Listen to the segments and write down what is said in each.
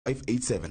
587.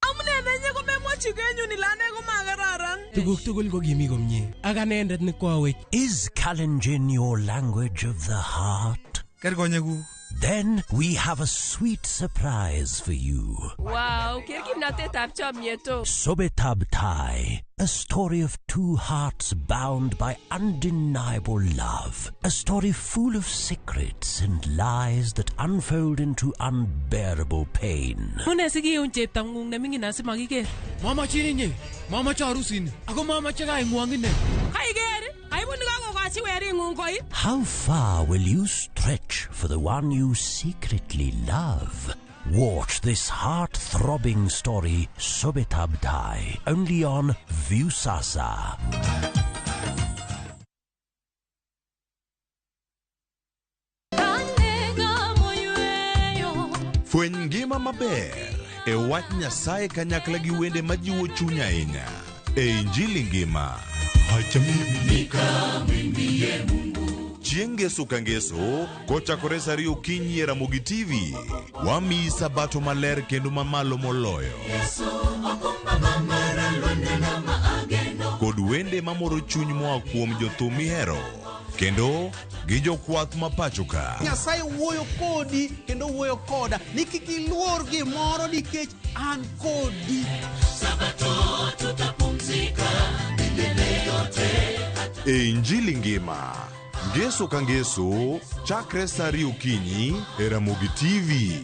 Amune nenye komemwochi kenyun ile ane komakararan. Tuguk tugul ko kimi komye ak anendet ne kwawech. Is Kalenjin your language of the heart? Ker konyekuk. Then we have a sweet surprise for you. Wow, ker kimnatetab chomyet o. Sobetab Tai, a story of two hearts bound by undeniable love. A story full of secrets and lies that unfold into unbearable pain. Mune sikiun cheptang'ung neming'in asimakiker? Mamachin inye, mamache arusini, ako mamache kaing'wong ine. Kaiker, aibu nikakokochi wering'ung koip. How far will you stretch for the one you secretly love? Watch this heart-throbbing story, Sobetab Tai, only on Viusasa. Fweny ngima maber e wach Nyasaye kanyakla gi wende majiwo chuny ahinya e Injili ngima. Chieng' Ngeso ka Ngeso kochakore sa ariyo okinyi e Ramogi TV, wamiyi sabato maler kendo mamalo moloyo. Kod wende mamoro chuny moa kuom jothum mihero kendo gi jokwath ma pacho ka. Nyasaye wuoyo kodi kendo wuoyo koda ni kik iluor gimoro nikech an kodi. E Injili ngima, Ngeso ka Ngeso, chakre sa ariyo okinyi e Ramogi TV.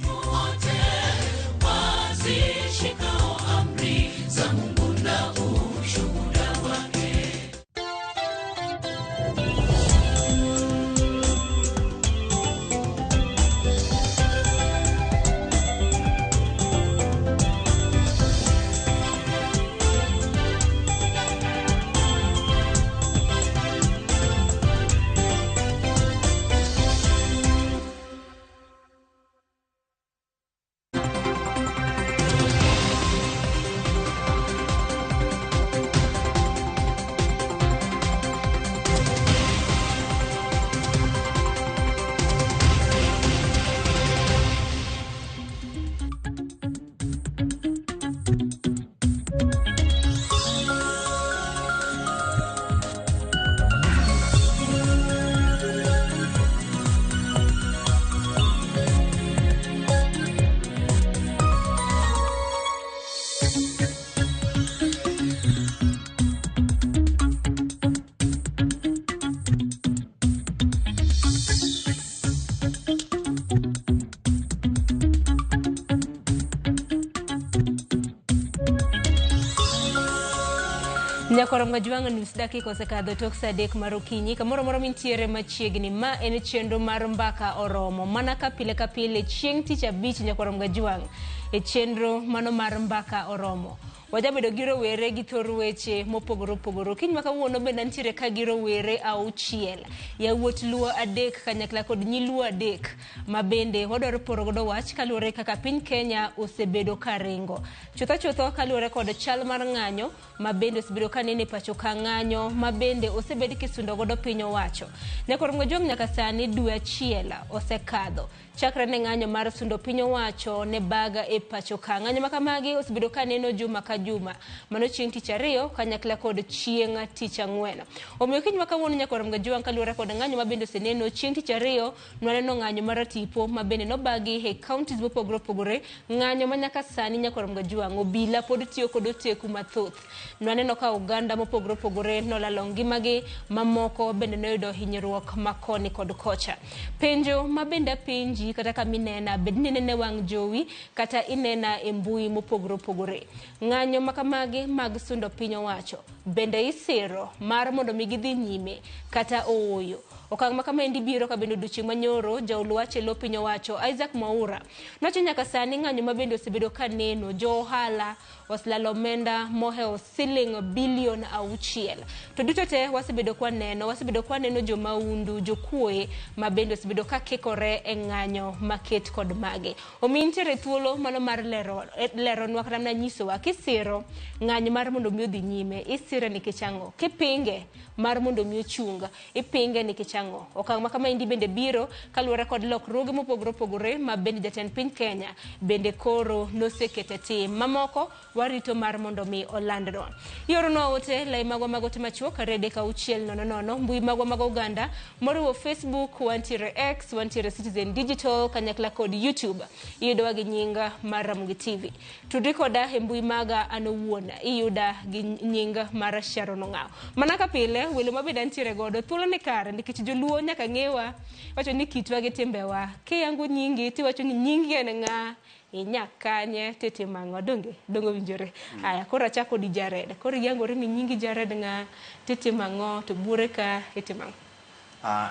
Nyakwar Mwajwang' nus dakika osekadho tok saa adek mar okinyi kamoro amora mintiere machiegni ma en chenro mar mbaka oromo mana ka pile ka pile chieng' tich abich nyakwar Mwajwang' e chenro mano mar mbaka oromo wajabedo gi rowere gi thor weche mopogore opogore okinyi ma kawuono bende antiere ka gi rowere auchiel yawuot luo adek kanyakla kod nyi luo adek ma bende wadwaro poro godo wach kaluwore kaka piny Kenya osebedo ka ringo chutho chutho kaluwore kod chal mar ng'anyo ma bende osebedo ka nene pacho ka ng'anyo ma bende osebed kisundo godo piny owacho. Nyakwar Mwajwang' nyaka sani dwe achiel osekadho chakre ne ng'anyo mar sundo piny owacho ne baga e pacho ka. Ng'anyo ma kamagi osebedo ka neno juma ka juma, mano chieng' tich ariyo kanyakla kod chieng' tich ang'wen. Omiyo kiny ma kawuono nyakwar Mwajwang' kaluwore kod ng'anyo ma bende oseneno chieng' tich ariyo nwaneno ng'anyo mar tipo ma bende nobagi e counties mopogore opogore, ng'anyo ma nyaka sani nyakwar Mwajwang' obila pod tiyo kod oteku mathoth. Nwaneno ka oganda mopogore opogore nolalo ngimagi, mamoko bende noyudo hinyruok ma koni kod kocha. Penjo ma bende apenji kata kama inena, bed ni inene wang' jowi kata inena e mbui mopogore opogore. Ng'anyo ma kamagi mag sundo piny owacho, bende isiro mar mondo mi gidhi nyime kata ooyo? Okang' ma kamaendi biro ka bende odiochieng' manyoro jaol wach e lo piny owacho Isaac Mwaura nowacho nyaka sani ng'anyo ma bende osebedo ka neno jo ohala oselalo omenda mohewo siling bilion 6. To duto te wasebedo kwaneno, wasebedo kwaneno jo maundu, jokuoye ma bende osebedo ka kikore e ng'anyo maket kod mage. Omiyo nitiere thuolo mano mar lero, leronwa kata mana nyisowa kisiro ng'anyo mar mondo mi odhi nyime, isire nikech ang'o? Kipinge mar mondo mi ochung, ipinge nikech nikech ang'o. Okang' ma kamaendi bende biro kaluwore kod lokruoge mopogore opogore ma bende jatend piny Kenya bende koro nosekete tim. Mamoko warito mar mondo mi olandnwa. Ioronwa ote lai magwa mag ote machuok 23600 mbui magwa mag oganda moriwo Facebook, wantiere X, wantiere Citizen Digital kanyakla kod YouTube. Iyudowa gi nying mar Ramogi TV. Tudri koda e mbui maga an owuon iyuda gi nying mar Sharon Ong'aw. Mana ka pile welo mabende antiere godo thuolo ni kare nikech joluo nyaka ng'ewa wacho ni kitwa gi timbewa. Kiyango nyingi tiwacho ni nyingi en ng'a inya kanye titimo ang'o donge donge owinjore. Aya koro achako di Jared. Koro iyangori ni nyingi Jared ng'a titimo ang'o to buore ka itimo ang'o.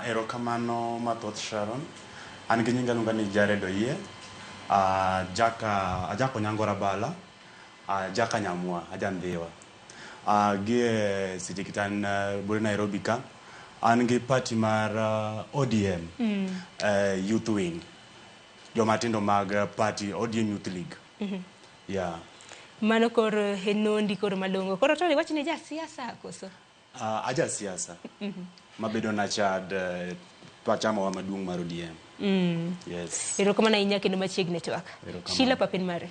Erokamano mathoth Sharon. An gi nyinga iluonga ni Jared Oyie. Ajaka Onyango Rabala. Ajaka Nyamwa, aja Ndhiwa. Gi e seche gi an buore Nairobi ka. An gi party mar ODM, Youth Wing. Joma tindo mag party ODM Youth League. Yeah. Mano koro e nondi koro malong'o. Koro to iwach ni ja siasa koso? Aja siasa. Mabedo na chad chama wa maduong' mar ODM. Yes. Erokamano ahinya kendo machiegni twak. Erokamano. Sheila papen mari.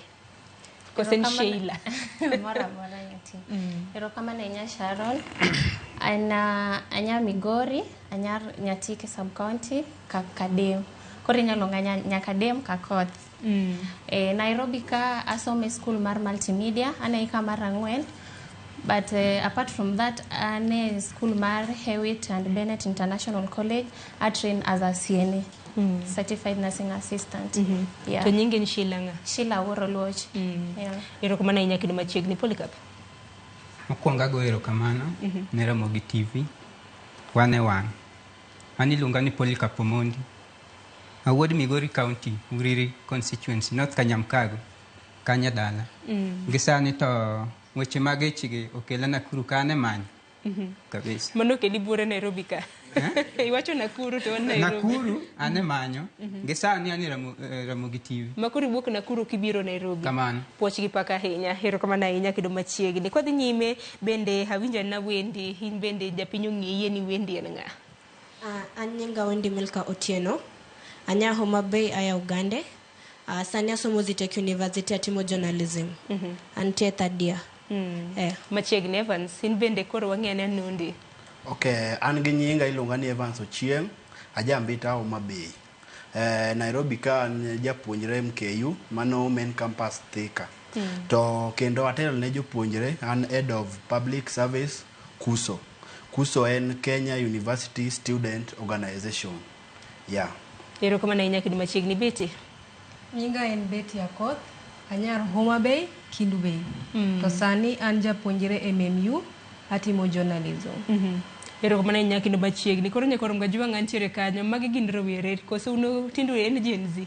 Koso en Sheila. Moro amora nyathi. Erokamano ahinya Sharon. An anya Migori, anyar Nyatike sub county, Kakadem. Koro inyalo luonga Nyakadem Kakoth. Nairobi ka asomo e school mar multimedia, an e hika mar 4. But apart from that, an e school mar Hewitt and Bennett International College. I train as a CNA, Certified Nursing Assistant. Yeah. To nyingi en Sheila ng'a? Sheila Wuoro Luoch. Yeah. Erokamano ahinya kendo machiegni. Polycarp. Mokwongo ago erokamano ne Ramogi TV. Wan e wang'. An iluonga ni Polycarp Omondi. Awuod Migori County, Uriri Constituency, North Kanyamkago, kanya dala. Gi sani to weche mag echigi okela Nakuru ka an e manyo. Kabisa. Mano okeli buore Nairobi ka. Iwacho Nakuru to wan Nairobi. Nakuru an e manyo. Gi sani an e Ramogi TV. Ma koro iwuok Nakuru kibiro Nairobi. Kamano. Puoch gi pak ahinya. Erokamano ahinya kendo machiegni. Kwadhi nyime bende awinjo na Wendi, in bende japiny ong'eyi ni Wendi en ng'a? An nyinga Wendy Milka Otieno. Anya Homa Bay aya Ugande. Sani asomo Zetech University atimo journalism. Antie third year. Machiegni Evans, in bende koro wang'e ane Nundi. Okay, an gi nyinga iluonga ni Evans Ochieng, aja Mbita Homa Bay. Nairobi ka an japuonjre MKU, mano main campus Thika. To kendo atelo ne jopuonjre, an head of public service KUSO. KUSO en Kenya University Student Organization. Yeah. Erokamano ahinya kendo machiegni Betty. Nyinga en Betty Akoth, anyar Homa Bay, Kendu Bay. To sani an japuonjre MMU, atimo journalism. Erokamano ahinya kendo machiegni. Koro nyakoro Mgajwang' antiere kanyo, magi gin rowere, koso un tindu en Gen Z?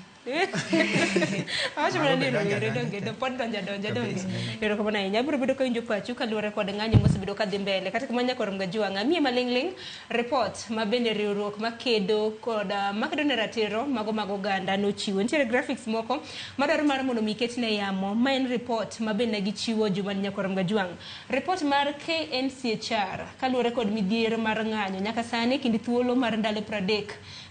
Awacho mana ni rowere donge, to pod donja donja donge. Erokamano ahinya. Abiro bedo kawinjo pachu kaluwore kod ng'anyo mosebedo kadhi mbele. Kata kamano nyakoro Mgajwang' amiye maling'ling' report ma bende riwruok makedo kod makedo ne ratiro mago mag oganda nochiwo. Nitiere graphics moko madwaro mar mondo mi ketne yamo. Ma en report ma bende gichiwo jumani nyakoro Mgajwang'. Report mar KNCHR kaluwore kod midhiero mar ng'anyo nyaka sani kind thuolo mar ndalo 30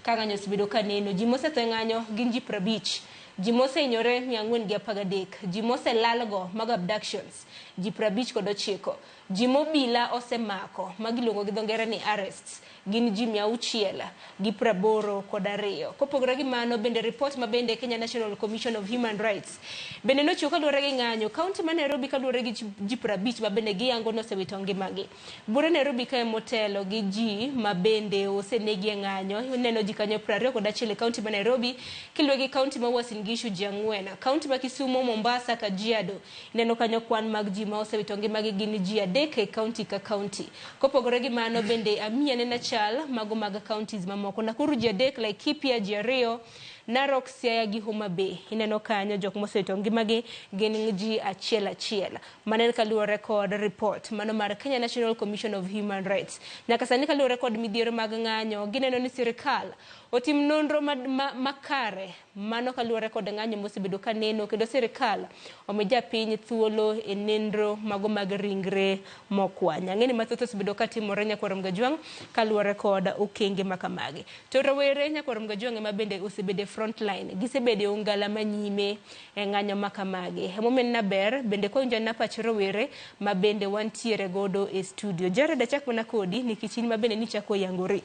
ka ng'anyo osebedo ka neno. Ji mosetho e ng'anyo gin ji 50. Ji mosehinyore 413. Ji moselalgo mag abductions ji 59. Ji mobila osemako magiluongo gi dho ngere ni arrests gin ji 682. Kopogore gi mano bende report ma bende Kenya National Commission of Human Rights bende nochiwo kaluwore gi ng'anyo kaunti ma Nairobi kaluwore gi ji 50 ma bende giyango nosewito ngimagi. Buore Nairobi kae motelo gi ji ma bende osenegi e ng'anyo ineno ji kanyo 21 e kaunti ma Nairobi kiluwe gi kaunti ma Uasin Gishu ji 4, kaunti ma Kisumu, Mombasa, Kajiado ineno kanyo kwan mag ji ma osewito ngimagi gin ji 3 e kaunti ka kaunti. Kopogore gi mano bende amiya nena chal mago mag counties mamoko. Nakuru ji 3, Laikipia ji 2, Narok, Siaya gi Homa Bay. Ineno kanyo jok mosewito ngimagi gin ji achiel achiel. Mano en kaluwore kod report mano mar Kenya National Commission of Human Rights. Nyaka sani kaluwore kod midhiero mag ng'anyo, gineno ni sirikal otim nonro makare mano kaluwore kod ng'anyo mosebedo ka neno kendo sirikal omi japiny thuolo e nenro mago mag ringre mokwany. Ang'e ni mathoth osebedo ka timore nyakwar Mgajwang' kaluwore kod okenge makamagi. To rowere nyakwar Mgajwang' ema bende osebedo e front line, gisebedo e ongala manyime e ng'anyo makamagi. Emomiyo en ber bende kwawinjo anena pach rowere ma bende wantiere godo e studio. Jared, achak mana kodi nikech in ma bende nichako yangori.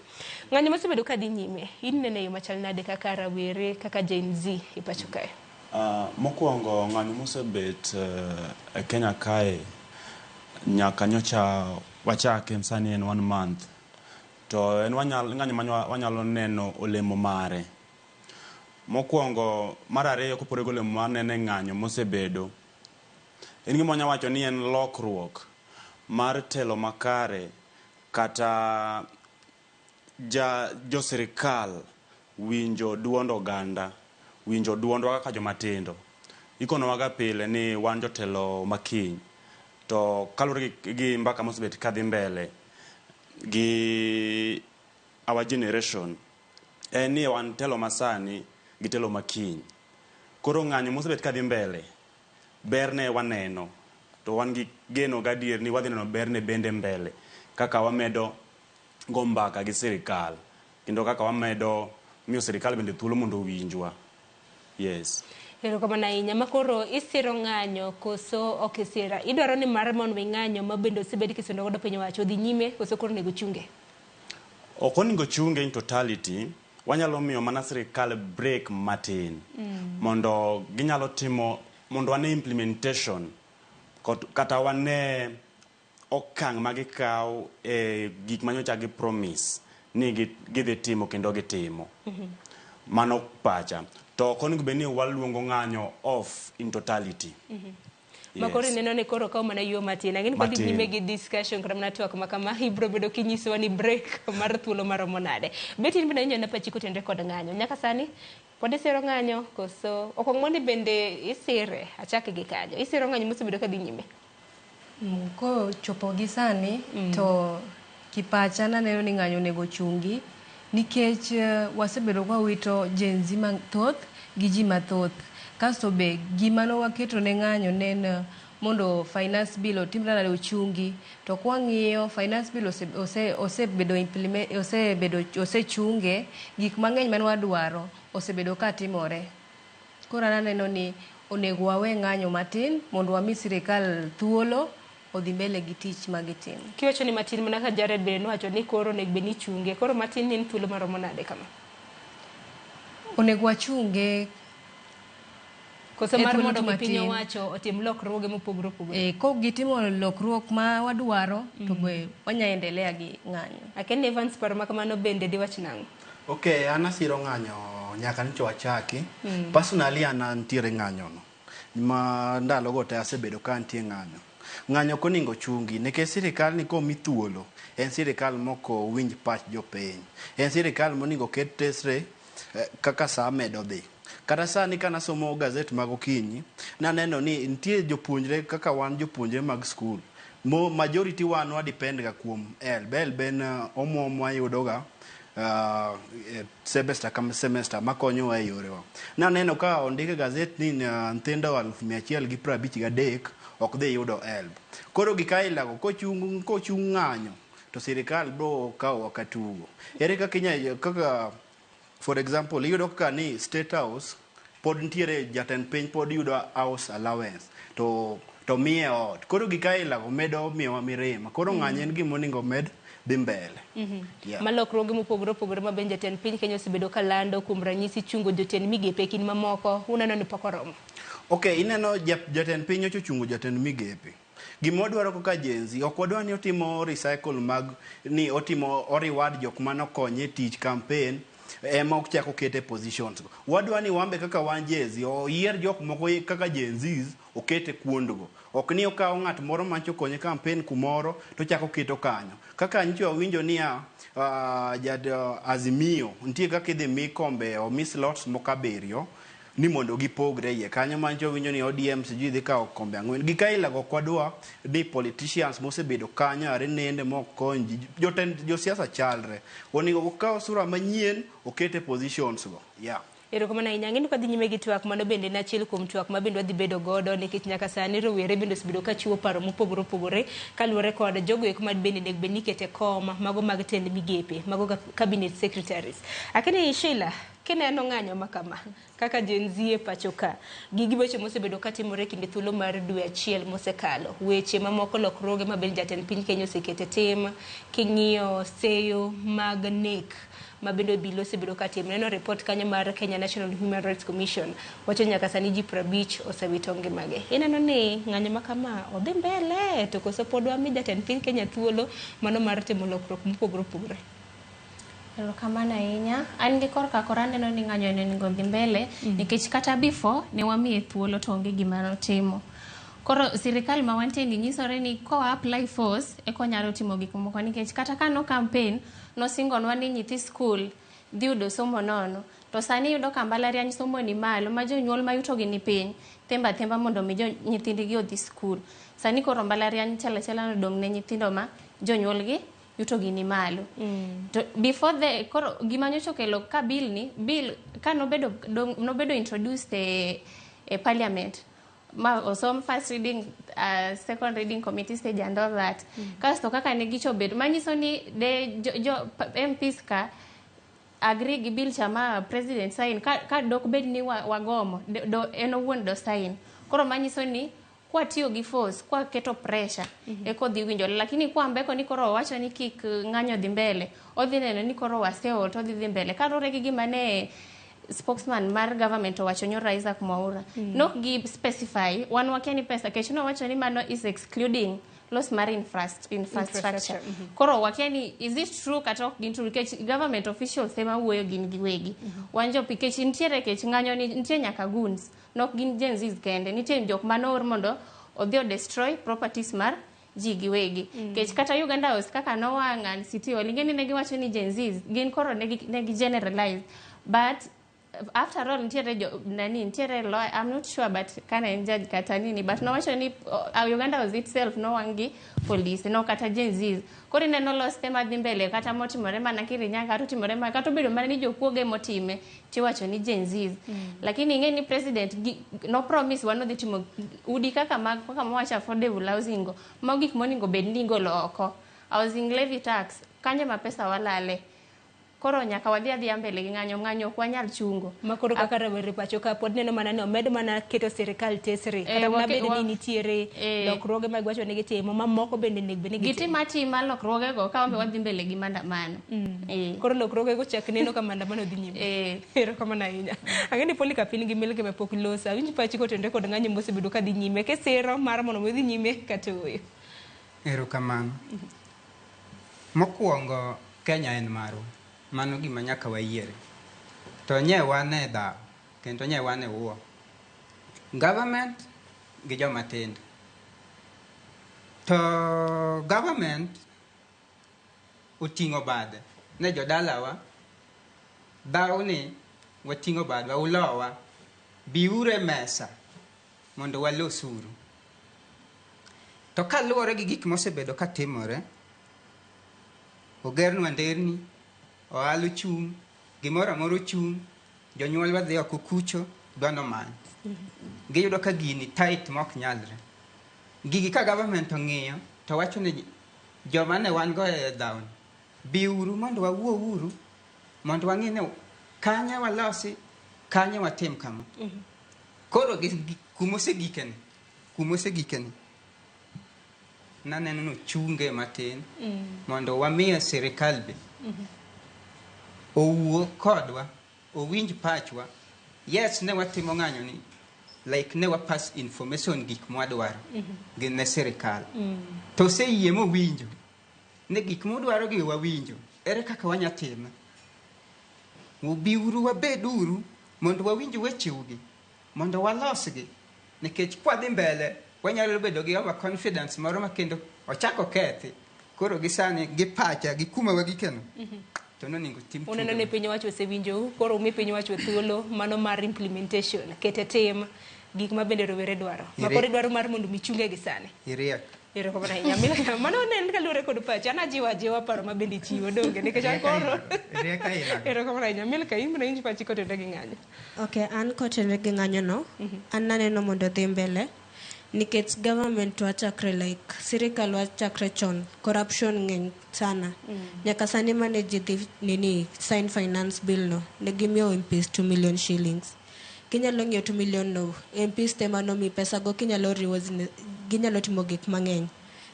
Ng'anyo mosebedo ka dhi nyime, in ineno e yo machal nade kaka rawere kaka Gen Z e pacho kae? Mokwongo ng'anyo mosebet e Kenya kae nyaka nyocha wachake sani en one month to en ng'anyo ma wanyalo neno olemo mare. Mokwongo mar ariyo kopogore gi olemo maneno e ng'anyo mosebedo en gima wanya wacho ni en lokruok mar telo makare kata jo sirikal winjo duond oganda, winjo duondwa kaka joma tindo. Ikonowa ga pile ni wan jotelo makiny to kaluwore gi mbaka mosebet kadhi mbele gi our generation en ni wan telo masani gi telo makiny. Koro ng'anyo mosebet kadhi mbele berne waneno to wan gi geno gadier ni wadhi neno berne bende mbele kaka wamedo go mbaka gi sirikal kendo kaka wamedo miyo sirikal bende thuolo mondo owinjwa. Yes. Erokamano ahinya. Ma koro isiro ng'anyo koso ok isira? Idwaro ni mar mondo mi ng'anyo ma bende osebed kisendo godo piny owacho odhi nyime koso koro onego chunge? Ok onego chunge in totality, wanyalo miyo mana sirikal break matin mondo ginyalo timo mondo wane implementation kata wane okang' ma gikawo e gik manyocha gi promise ni gidhi timo kendo gitimo. Mano pacha. To ok onego bed ni waluongo ng'anyo off in totality. Ma koro ineno ni koro okaw mana yo matin. Ang'e ni kwadhi nyime gi discussion kata mana twak ma kama, ibiro bedo kinyisowa ni break mar thuolo maromo nade. Bet in bende ineno pachi kotenore kod ng'anyo. Nyaka sani pod isiro ng'anyo koso okwong mondi bende isire achak gi kanyo. Isiro ng'anyo mosebedo kadhi nyime. Kochopo gi sani to kipacha naneno ni ng'anyo onego chungi nikech wasebedo ka wawito Gen Z mathoth gi ji mathoth. Kasto be gima ne waketo ne ng'anyo ne en mondo finance bill otimre nade ochungi. To kwang'iyo finance bill osebedo implement, osebedo osechunge, gik mang'eny mane wadwaro osebedo ka timore. Koro an aneno ni onego wawe ng'anyo matin mondo wami sirikal thuolo odhi mbele gi tich magitimo. Kiwacho ni matin mana ka Jared bende nowacho ni koro onego bed ni ichunge. Koro matin ni en thuolo maromo nade kama? Onego wachunge Koso mar mondo mi piny owacho otim lokruoge mopogore opogore. Kok gitimo lokruok ma wadwaro to be wanya endelea gi ng'anyo. Akia ni Evans paro ma kamano bende diwach nang'o? Okay, an asiro ng'anyo nyaka nyocha wachaki. Personally an antiere ng'anyo no. Ma ndalogo te asebedo ka antie ng'anyo. Ng'anyo ok onego chungi nikech sirikal ni komi thuolo en sirikal mok owinj pach jopiny. En sirikal monego ket tesre kaka saa medo dhi. Kata sani kanasomo gazet mag okinyi, naneno ni nitie jopuonjre kaka wan jopuonjre mag skul. Mo majority wan wa depend ga kuom HELB. HELB en omuom wayudo ga semester ka semester makonyowa e yorewa. Naneno ka ondik e gazet ni nyithindo 153,000 ok dhi yudo HELB. Koro gik ailago kochung ng'anyo to sirikal biro kawowa ka tugo. Ere kaka inya kaka for example iyudo kaka ni State House pod nitiere jatend piny pod yudo house allowance to miye ot. Koro gik ailago medo miyowa mirima. Koro ng'anyo en gima onego med dhi mbele. Yeah. Ma lokruoge mopogore opogore ma bende jatend piny Kenya osebedo ka lando kuom ranyisi chungo jotend migepe kind mamoko uneno ni pok oromo. Okay, ineno jatend piny ochochungo jatend migepe. Gima wadwaro kaka Gen Z, ok wadwar ni otimo recycle mag ni otimo o reward jok manokonye e tich campaign ema ok chak okete positions go. Wadwa ni wambe kaka wan Gen Z, oyier jok moko kaka Gen Zs okete kuondgo. Ok ni okawo ng'at moro mancho okonye campaign kumoro to ochako oketo kanyo. Kaka nyocha wawinjo niya Azimio nitie kaka idhi mi kombe omi slots moko 7 Ni mondo gipogre iye kanyo mancho winjo ni ODM sijui dhi kawo kombe ang'wen. Gik aila go ok wadwa ni politicians mosebedo kanyo are nende mok kony ji. Jotend josiasa chalre. Onego okaw sura manyien oket e positions go. Yeah. Erokamano ahinya. Ang'e ni kwadhi nyime gi twak, mano bende en achiel kuom twak ma bende wadhi bedo godo nikech nyaka sani rowere bende osebedo ka chiwo paro mopogore opogore kaluwore kod jogo eko ma bende onego bed ni iketo e kom mago mag tend migepe, mago cabinet secretaries. Akini Sheila, kineno ng'anyo ma kama kaka Gen Z e pacho ka, gi weche mosebedo katimore e kinde thuolo mar dwe achiel mosekalo, weche mamoko lokruoge ma bende jatend piny Kenya oseketo e tim, king'iyo seyo mag nek ma bende obila osebedo ka timo. Neno report kanyo mar Kenya National Human Rights Commission wacho nyaka sani ji 50 osewito ngimagi. Ineno ni ng'anyo ma kama odhi mbele to koso pod wami jatend piny Kenya thuolo mano mar timo lokruok mopogore opogore? Erokamano ahinya. An gi korka kora aneno ni ng'anyo ni onego odhi mbele nikech kata before ne wamiye thuolo to onge gima notimo. Koro sirikal ma wantie ni nyisore ni kowa apply force eka onyalo timo gik moko nikech kata ka no campaign nosingonwa ni nyithi skul dhi yudo somo nono. To sani iyudo ka mbalariany somo ni malo ma jonyuol ma yuto gi ni piny themba athemba mondo mi nyithindgi odhi skul. Sani koro mbalariany chal achala nodong' ne nyithindo ma jonyuol gi yuto gi ni malo. To before the koro gima nyocha okelo ka bill ni bill ka nobedo nobedo introduced e parliament ma osom first reading, second reading, committee stage and all that. Kasto kaka ne gicho bet manyiso ni de jo MPs ka agree gi bill cha ma president sign ka dok bed ni wagomo do, en owuon do sign. Koro manyiso ni kwatiyo gi force, kwaketo pressure eko dhi winjo, lakini kwambeko ni koro owacho ni kik ng'anyo dhi mbele, odhi neno ni koro waseol to odhi dhi mbele kaluwore gi gima ne spokesman mar government owacho nyoro, Isaac Mwaura. Nok gi specify, wan wakia ni pesa kech nowacho ni mano is excluding loss mar infrastructure. Infrastructure. Koro wakia ni is it true kata ok gin true, nikech government officials ema wuoyo gin giwegi. Wan jo nikech nitiere kech ng'anyo ni nitie nyaka goons, nok gin Gen Zs kende, nitie jok manoor mondo odhi o destroy properties mar ji giwegi. Kech kata Uganda House kaka nowang' and City Hall, ing'e ni ne giwacho ni Gen Zs gin, koro negi generalize, but after all nitiere jo nani, nitiere lawyer, I'm not sure, but kana en judge kata nini, but nowacho ni Uganda House itself nowang' gi police, no kata Gen Zs. Koro ineno los te madhi mbele kata motimore mana Kirinyaga kata otimore mana kata obedo mana ni jokuoge motime tiwacho ni Gen Zs. Lakini ing'e ni president gi, no promise wan odhi timo udi kaka mag kaka mowacho affordable housing go, mago gik monego bed ni igolo oko, housing levy tax kanyo ma pesa walale. Koro nyaka wadhi adhiya mbele gi ng'anyo. Ng'anyo ok wanyal chungo. Ma koro kaka rawere pacho ka pod neno mana ni omed mana keto sirikal tesre kata mana bed ni nitiere lokruoge ma giwacho ni gitimo mamoko bende onego bed ni gitimo. Gitim atima lokruogego ka wan be wadhi mbele gi maandamano. Koro lokruogego chak neno ka maandamano dhi nyime. Erokamano ahinya. Ang'e ni Polycarp in gi Milke ma pok loso. Awinj pachi kotenore kod ng'anyo mosebedo ka dhi nyime kisiro mar mondo mi odhi nyime kata ooyo. Erokamano. Mokwongo, Kenya en marwa. Mano gima nyaka wayiere. To nye wan e dhaw, kendo nye wan e war. Government gi joma tindo. To government oting'o bade ne jodalawa, dhawni wating'o badwa, ulowa, biuru e mesa mondo walosuru. To kaluwore gi gik mosebedo katimore, ogernwa nderni, ohala ochung', gimoro amora ochung', jonyuol wadhi oko kucho, dwa nomany. Giyudo ka gini tight mok nyalre. Gigi ka government ong'iyo, to wacho ni joma ne wan go e dhawni, biuru mondo wawuouru, mondo wang'i ni kanye walosi, kanye watim kama. Koro gi kumosegikeni, kumosegikeni, naneno nochunge matin mondo wamiye sirikal be owuo kodwa, owinj pachwa. Yes, ne watimo ng'anyo ni like ne wapass information gik mwadwaro gi ne sirikal. To oseyie mowinjo ni gik mudwaro gi wawinjo, ere kaka wanya time? Ubiuru wabeduru mondo wawinj wecheugi, mondo walosgi, nikech kwadhi mbele wanyalo bedo gi overconfidence moro ma kendo ochako kethi. Koro gi sani gi pacha gi kuma wagikeno. To nonego tim Uneno ni piny owacho osewinjou, koro umi piny owacho thuolo mano mar implementation, kete tim gik ma bende rowere dwaro. Ma koro idwaro mar mondo mi chunge gi sani. Iriek. Erokamano ahinya. Milka, mano ne en kaluwore kod pachi. An ajiwo ajiwa paro ma bende ichiwo donge nikech an koro. Riek aila. Erokamano ahinya. Milka, in bende inj pachi kotenore gi ng'anyo. Okay, an kotenore gi ng'anyo no, an naneno mondo dhi mbele nikech government wachakre like sirikal wachakre chon corruption ng'eny sana. Nyaka sani mane ji dhi nini sign finance bill no ne gimiyo MPs 2 million shillings. Kinyalo ng'iyo 2 million no, MPs te manomi pesa go kinyalo riwo ginyalo timo gik mang'eny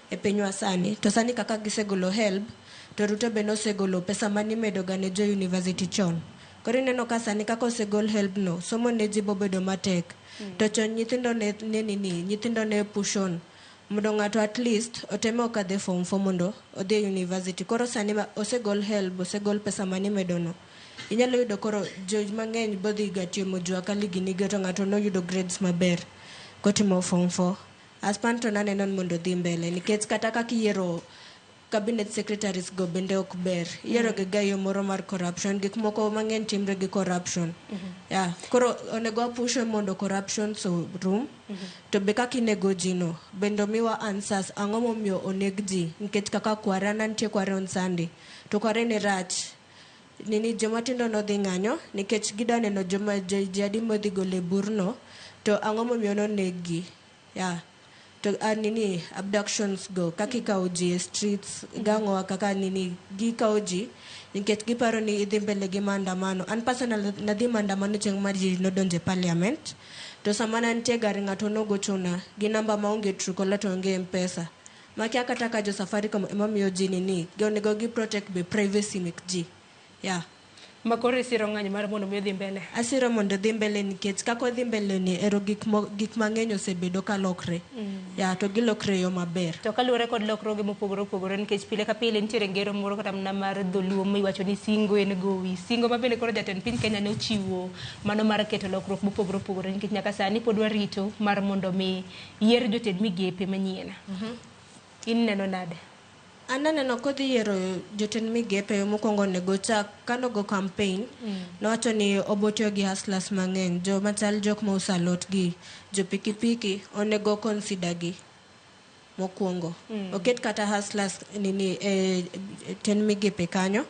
e pinywa sani. To sani kaka gisegolo HELB, to Ruto be nosegolo pesa manimedo ga ne jo university chon. Koro ineno ka sani kaka osegol HELB no, somo ne ji bobedo matek. To chon nyithindo ne nini, nyithindo ne push on mondo ng'ato at least oteme okadhe form 4 mondo odhi e university. Koro sani ma osegol HELB, osegol pesa manimedo no. Inyalo yudo koro jo mang'eny bodhi ga timo jua kali gini go to ng'ato noyudo grades maber kotimo form 4. As pan to naneno ni mondo dhi mbele nikech kata kaka iyiero cabinet secretaries go bende ok ber. Iyiero gi ga yo moro mar corruption, gik moko mang'eny timre gi corruption. Yeah. Koro onego wapushe mondo corruption so rum. To be kaka inego ji no, bende omiwa answers ang'o momiyo oneg ji nikech kaka kwara nantie kware on Sunday to kware ne rach nini joma tindo nodhi ng'anyo nikech gidwa neno joma ji adi modhi golo e burno to ang'o momiyo noneg-gi. Yeah. To nini abductions go kaka ikawo ji e streets gang'owa kaka nini gikawo ji nikech giparo ni idhi mbele gi maandamano. An personal nadhi maandamano chieng' ma ji nodonjo e parliament to sama ne antie e gari ng'ato nogochona gi namba maonge Truecaller to onge M-Pesa. Makia kata ka jo Safaricom ema miyo ji nini onego gi protect be privacy mek ji. Yeah. Ma koro isiro ng'anyo mar mondo mi odhi mbele. Asiro mondo odhi mbele nikech kaka odhi mbele ni ero gik mang'eny osebedo ka lokre. Yeah, to gilokre e yo maber. To kaluwore kod lokruoge mopogore opogore nikech pile ka pile nitiere ngero moro kata mana mar dholuo miwacho ni singo en gowi. Singo ma bende koro jatend piny Kenya ne ochiwo mano mar keto lokruok mopogore opogore nikech nyaka sani pod warito mar mondo mi yier jotend migepe manyien. In neno nade? An aneno kodhi yiero jotend migepe mokwongo onego chak kanogo campaign nowacho ni obotiyo gi hustlers mang'eny joma chal jok mauso alot gi jo pikipiki onego consider gi mokwongo. Oket kata hustlers nini e tend migepe kanyo.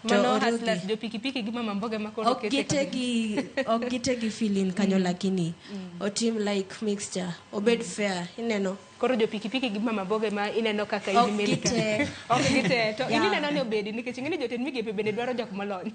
To Mano oriwgi. hustlers jo pikipiki gi mama mboga ma koro Ok okete gite gi ok gite gi feeling kanyo lakini otim like mixture obed fair ineno. Koro jo pikipiki gi mama mboga ma ineno kaka in Ok Milka. gite. Ok gite. To in ineno ni obedi nikech ing'e ni jotend migepe bende dwaro jok molony.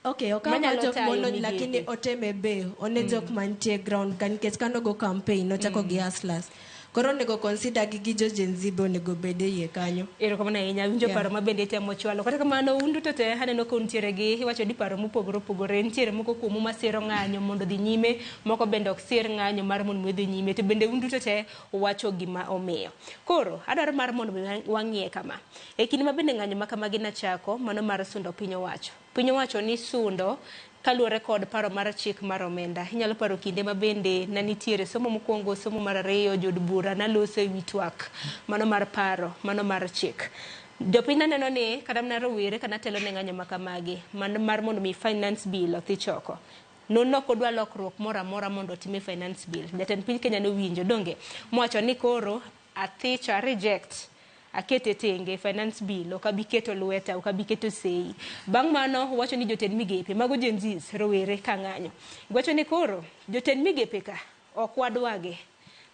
Okay, ok Manyalo awa jok tayo molony migepe. lakini oteme be one jok mantie ground ka nikech kanogo campaign nochako gi hustlers. Koro onego consider gi gi jo Gen Z be onego bed e iye kanyo. Erokamano ahinya, awinjo Yeah. paro ma bende itemo chwalo. Kata kamano, un duto te aneno ka untiere gi iwacho ni paro mopogore opogore. Nitiere moko kuomu masiro ng'anyo mondo odhi nyime, moko bende ok sir ng'anyo mar mondo mi odhi nyime. To bende un duto te uwacho gima omiyo. Koro, adwaro mar mondo mi wang'iye kama. E kinde ma bende ng'anyo ma kamagi nachako, mano mar sundo piny owacho. Piny owacho ni sundo kaluwore kod paro mar chik mar omenda. Inyalo paro kinde ma bende ne nitiere somo mokwongo, somo mar ariyo, jood bura naloso e wi twak mano mar paro, mano mar chik. Jopiny naneno ni kata mana rowere ka natelo ne ng'anyo ma kamagi, mano mar mondo mi finance bill othich oko. Nok odwa lokruok moro amora mondo otim e finance bill. Jatend piny Kenya nowinjo donge mowacho ni koro athicho a reject akete tenge finance bill ok abi keto lweta ok abi keto sei. Bang' mano wacho ni jotend migepe mago Gen Zs rowere ka ng'anyo. Giwacho ni koro jotend migepe ka ok wadwagi.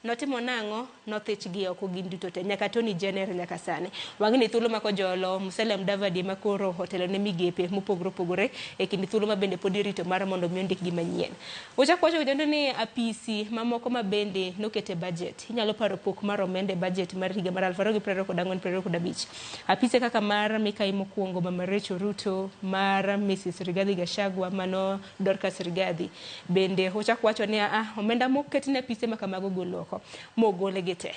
Notimo nang'o? Nothich gi oko gin duto te nyaka Tony Jenner nyaka sani. Wang'e ni thuolo mako jolo Musalia Mudavadi ema koro otelo ne migepe mopogore opogore e kind thuolo ma bende pod irito mar mondo mi ondikgi manyien. Wachak wacho kendo ni apisi mamoko ma bende nokete budget. Inyalo paro pok mar omenda e budget mar higa mar 2024-2025. Apise kaka mar Mikai mokwongo Mama Rachel Ruto, mar Mrs. Rigathi Gachagua, mano Dorcas Rigathi. Bende ochak wacho ni omenda moket ne apise ma kamago gol oko mogol gi te.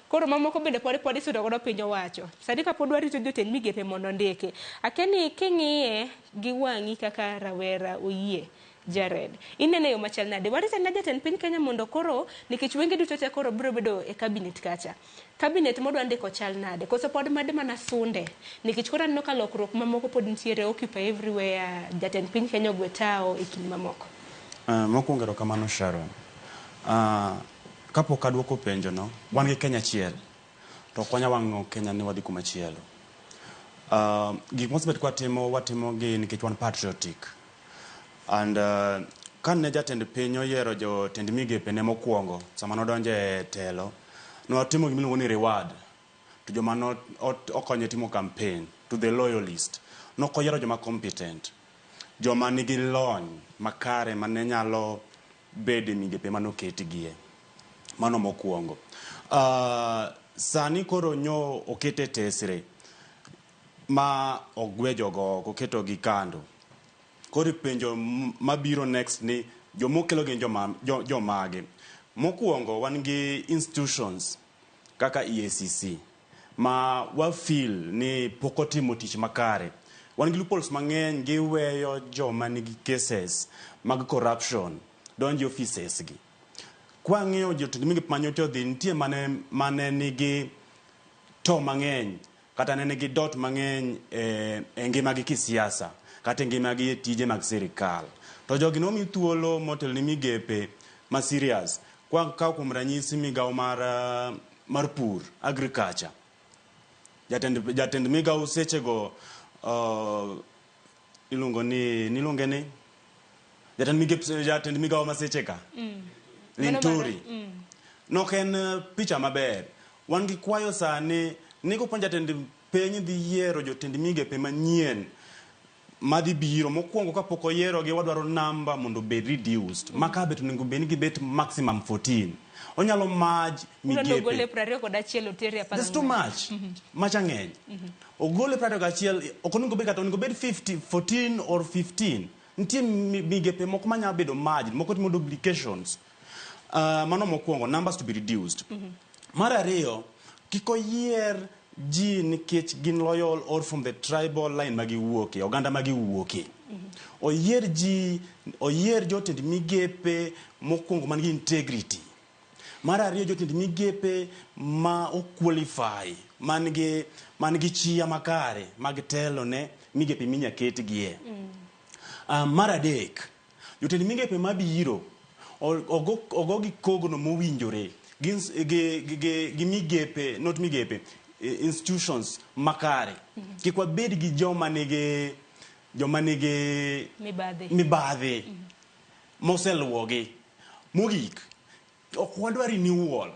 Koro mamoko bende pod isudo godo piny owacho. Sani kapod warito jotend migepe mondo ondiki. Akia ni king'iye gi wang'i kaka rawera oyie. Jared, inene e yo machal nade? Warito na jatend piny Kenya mondo koro nikech wenge duto te koro biro bedo e cabinet kacha. Cabinet modwa ndiko chal nade? Koso pod mad mana sunde? Nikech koro aneno ka lokruok mamoko pod nitiere occupy everywhere, jatend piny Kenya ogwe tao e kind mamoko. Mokwongo erokamano Sharon. Kapok aduoko penjo no, wan gi Kenya achiel. To ok wanyal wang'o Kenya ni wadhi kuma chielo. Gik mosebet kwatimo, watimo gi nikech wan patriotic. And kane jatend piny oyiero jotend migepe ne mokwongo, sama nodonjo e telo, notimo gima iluongo ni reward to joma no okonye timo campaign, to the loyalist. Nokoyiero joma competent, joma nigi lony makare mane nyalo bedo e migepe manoketgie. Mano mokwongo. Sani koro nyo okete tesre ma ogwe jogo oko, oketogi kando. Koro penjo mabiro next ni jomokelo gin jomage. Mokwongo wan gi institutions kaka EACC ma wa feel ni pok otimo tich makare. Wan gi loopholes mang'eny giweyo joma nigi cases mag corruption donjo e offices gi. Kwang'iyo jotend migepe manyocha odhi, nitie mane nigi to mang'eny kata ne nigi dot mang'eny e ngimagi kisiasa kata e ngimagi e tije mag sirikal. To jogi nomi thuolo motelo ne migepe ma serious. Kwakawo kuom ranyisi migawo mar pur, agriculture. Jatend migawo sechego iluongo ni, niluonge ni jatend migawo ma seche ka. Linturi. Nok en picha maber. Wan gi kwayo sani ni kopo jatend piny dhi yiero jotend migepe manyien madhi biro mokwongo kapok oyierogi wadwaro namba mondo obed reduced. Ma ka bet onego bed ni gibet maximum 14. Onyalo merge Udwa nogole migepe. 21 otere apar That's too much. Macha ng'eny. Ogole 21, ok onego bed kata onego bed 50, 14 or 15. Nitie migepe moko manyalo bedo merged, moko timo duplications. Mano mokwongo, numbers to be reduced. Mar ariyo, kik oyier ji nikech gin loyal or from the tribal line magiwuoke, oganda magiwuoke. Oyier ji, oyier jotend migepe mokwongo man gi integrity. Mar ariyo, jotend migepe ma o qualify, man gi chia makare mag telo ne migepe minya ketgie. Mar adek, jotend migepe mabiro ogo gi kogno mowinjore gi migepe, not migepe, institutions makare. Kik wabed gi joma nigi mibadhi, mibadhi moseluwogi. Mogik, ok wadwa renewal.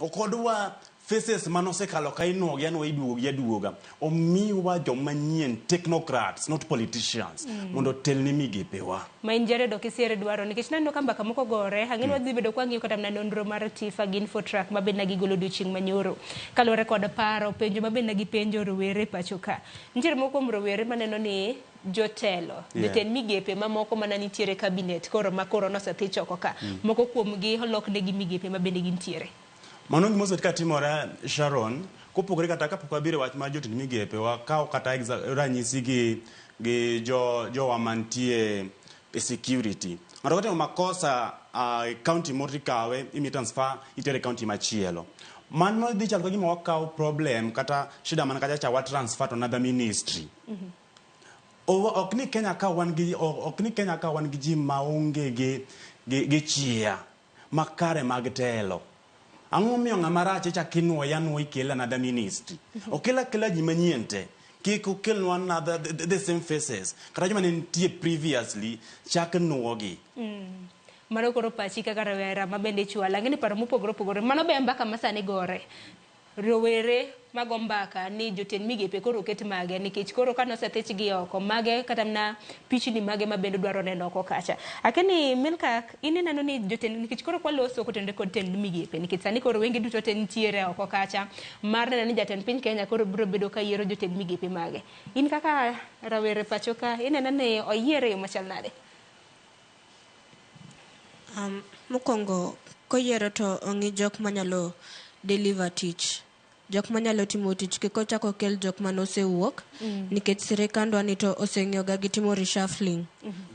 Ok wadwa faces manosekalo ka inuogi anuoya iduogo gi aduoga. Omiwa joma nyien, technocrats, not politicians, mondo otelne migepewa. Ma in Jared ok isiere dwaro nikech naneno ka mbaka moko gore ang'e ni wadhi bedo kwang'iyo kata mana nonro mar TIFA gi Infotrack ma bende gigolo odiochieng' manyoro kaluwore kod paro penjo ma bende gipenjo rowere pacho ka. Nitiere moko kuom rowere maneno ni jotelo jotend migepe mamoko mana nitiere cabinet koro ma koro nosethi choko ka moko kuomgi oloknegi migepe ma bende gintiere. Mano gima osebet ka timore Sharon, kopogore kata kapok wabiro e wach mar jotend migepe, wakaw kata ranyisi gi jowa mantie e security. Ng'ato kotimo makosa e county moro tikawe, imiye transfer, itere e county machielo. Mano dhi chalo ka gima wakawo problem kata shida man kacha cha wa transfer to another ministry. Ok ni Kenya ka wan gi ok ni Kenya ka wan gi ji maonge gi chia makare mag telo. Ang'o momiyo ng'ama rach ichak inuoye anuoya ikele another ministry? Okel akela ji manyien te. Kik okelnwa another the same faces. Kata joma ne nitie previously chak nuogi. Mano koro pachi kaka rawera ma bende ichwalo. Ang'e ni paro mopogore opogore. Mano be mbaka ma sani gore. Rowere mago mbaka ni jotend migepe koro oket mage nikech koro ka nosethich gi oko mage kata mana pichni mage ma bende dwaro neno oko kacha. Akia ni Milka in ineno ni jotend nikech koro kwaloso kotenore kod tend migepe nikech sani koro wenge duto te nitiere oko kacha mar neno ni jatend piny Kenya koro biro bedo ka yiero jotend migepe mage. In kaka rawere pacho ka ineno ni oyiere e yo machal nade? Mokwongo koyiero to ong'i jok manyalo deliver tich. jok manyalo timo tich kik ochak okel jok manosewuok nikech sirikandwa ni to oseng'iyoga gi timo reshuffling.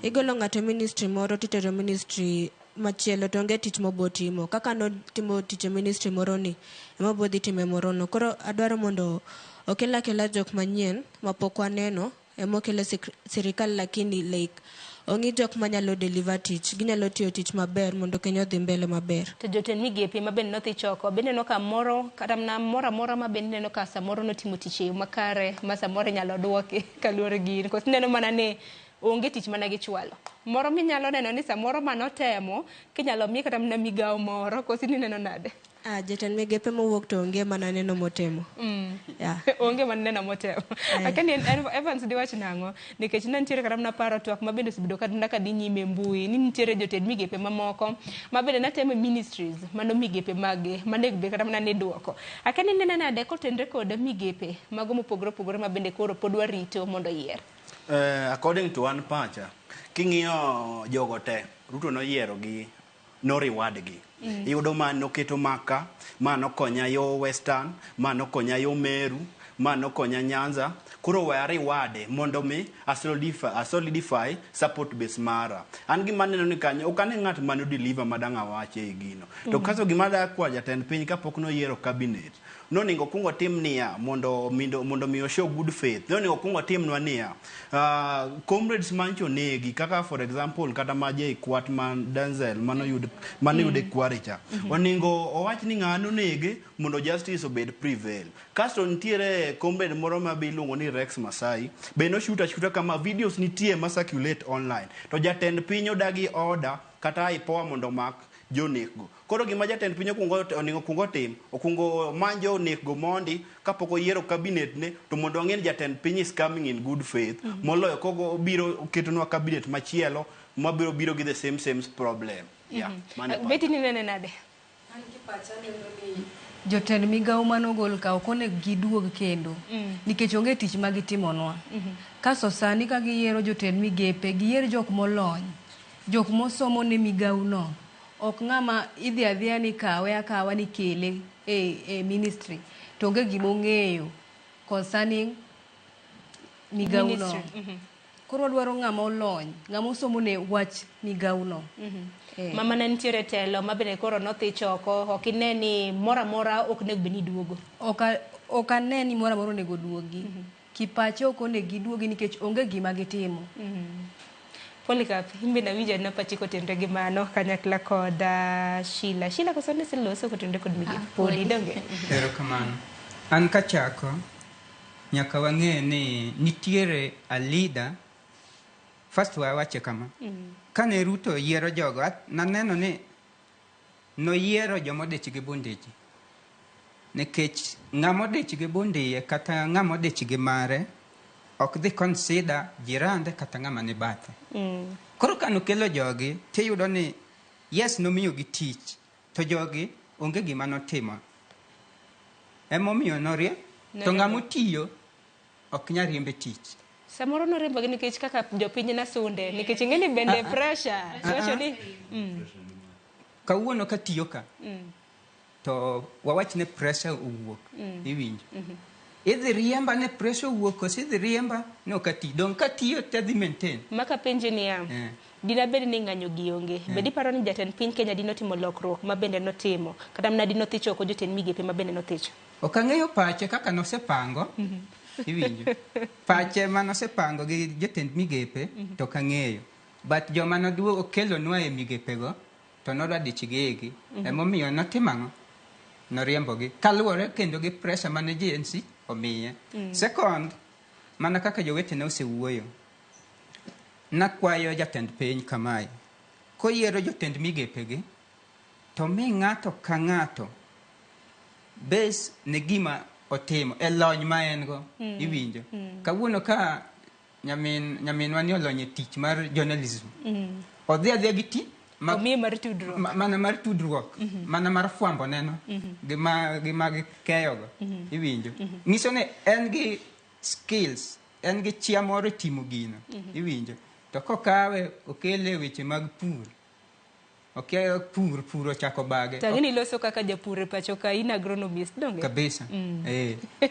Igolo ng'ato e ministry moro titero ministry machielo to onge tich mobotimo. Kaka notimo tich e ministry moro ni ema obodhi timo e moro no. Koro adwaro mondo okel akela jok manyien mapok waneno ema okel e sirikal lakini like ong'i jok manyalo deliver tich. Ginyalo tiyo tich maber mondo Kenya odhi mbele maber. To jotend migepe ma bende nodhi choko bende ineno ka moro kata mana moro amora ma bende ineno ka samoro notimo tich e yo makare ma samoro inyalo duoki kaluwore gi in. Koso ineno mana ni onge tich mana gichwalo. Moro minyalo neno ni samoro manotemo kinyalo miye kata mana migawo moro koso in ineno nade? Ah, jatend migepe mowuok to onge mana neno motemo. Yeah. Onge mana neno motemo. Akia ni Evans diwach nang'o? Nikech ne nitiere kata mana paro twak ma bende osebedo kata mana kadhi nyime e mbui ni nitiere jotend migepe mamoko ma bende natemo e ministries mano migepe mag manego bed kata mana ni duoko. Akia ni ineno nade kotenre kod migepe mago mopogore opogore ma bende koro pod warito mondo oyier. According to an pacha, king'iyo jogo te, Ruto noyiero gi, no reward gi. Iyudo ma noketo maka, ma nokonya yo Western, ma nokonya yo Meru, ma nokonya Nyanza. Koro we reward mondo mi a solidify support base mara. An gima aneno ni kanyo, ok ane ng'at mano deliver madang' awache e gino. To kaso gima da kwa jatend piny kapok noyiero cabinet, nonego okuong otim niya mondo mi show good faith. Nonego okuong otimnwa niya, comrades mancho negi kaka for example kata ma JKUAT man Denzel manoyud e Kware cha. Onego owach ni ng'ano nege mondo justice obed prevail. Kasto nitiere comrade moro ma be iluongo ni Rex Masai be noshoot ashuta kama videos nitie ma circulate online. To jatend piny odagi order kata IPOA mondo omak jonekgo. Koro gima jatend piny onego okuong otim, okuong omany jonekgo mondi kapok oyiero cabinet ne, to mondo wang'e ni jatend piny is coming in good faith, moloyo kogo obiro ketonwa cabinet machielo mabiro biro gi the same problem. Yeah, mano e Betty ni nene nade? An gi pacha neno ni jotend migawo manogol ka ok onego giduog kendo nikech onge tich ma gitimonwa. Kasto sani ka giyiero jotend migepe, giyier jok molony, jok mosomo ne migawo no. Ok ng'ama idhi adhiya ni kawe akawa ni kele e ministry to onge gima ong'eyo concerning migawo no. Koro wadwaro ng'ama olony, ng'ama osomo ne wach migawo no. Mama ne nitiere telo ma bende koro nodhi choko, ok ine ni moro amora ok onego bed ni duogo. Ok ane ni moro amora onego duogi. Kipache ok onego giduogi nikech onge gima gitimo. Polycarp, in bende awinjo na pachi kotenre gi mano kanyakla kod Sheila. Sheila koso ne seloso kotenre kod migepe podi donge? Erokamano. An kachako, nyaka wang'e ni nitiere a leader. First wawache kama. Kane Ruto yiero jogo, naneno ni noyiero jomodich gi bundeji. Nikech ng'ama odich gi bundiye kata ng'ama odich gi mare ok dhi consider jirande kata ng'ama ni bathe. Koro kanokelo jogi, tiyudo ni yes nomiyogi tich, to jogi onge gima notimo. Emomiyo norie, to ng'ama otiyo ok nyal riembe tich. Samoro noriembogi nikech kaka jopiny nasunde, nikech ing'e ni bende pressure. Iwacho ni Kawuono katiyo ka, to wawach ne pressure owuok, iwinjo. Idhi riemba ne pressure owuok koso idhi riemba ne ok ati. Dong' katiyo to adhi maintain. Maka penji niya, dina bed ni ng'anyo gi onge, be diparo ni jatend piny Kenya dinotimo lokruok ma bende notimo, kata mana dinothicho oko jotend migepe ma bende nothicho? Ok ang'eyo pache kaka nosepango, iwinjo. Pache manosepango gi jotend migepe to ok ang'eyo. But joma noduogo okelonwa e migepego to nodwa dich gi igi. Emomiyo notimo ang'o? Noriembogi. Kaluwore kendo gi pressure mane GNC omiye. Second, mana kaka jowetena osewuoyo, nakwayo jatend piny kamae. Koyiero jotend migepegi, to mi ng'ato ka ng'ato base ne gima otimo e lony ma en go, iwinjo. Kawuono ka nyaminwa ni olony e tich mar journalism, odhi adhiya gi ti omiye mar tudruok. Mana mar tudruok, mana mar fwambo neno, gi ma gikeyogo, iwinjo. Nyiso ni en gi skills, en gi chia moro e timo gino, iwinjo. To kokawe okele weche mag pur, Okia pur, pur ochako bage. To ang'e ni iloso kaka japur e pacho ka in agronomist donge? Kabisa.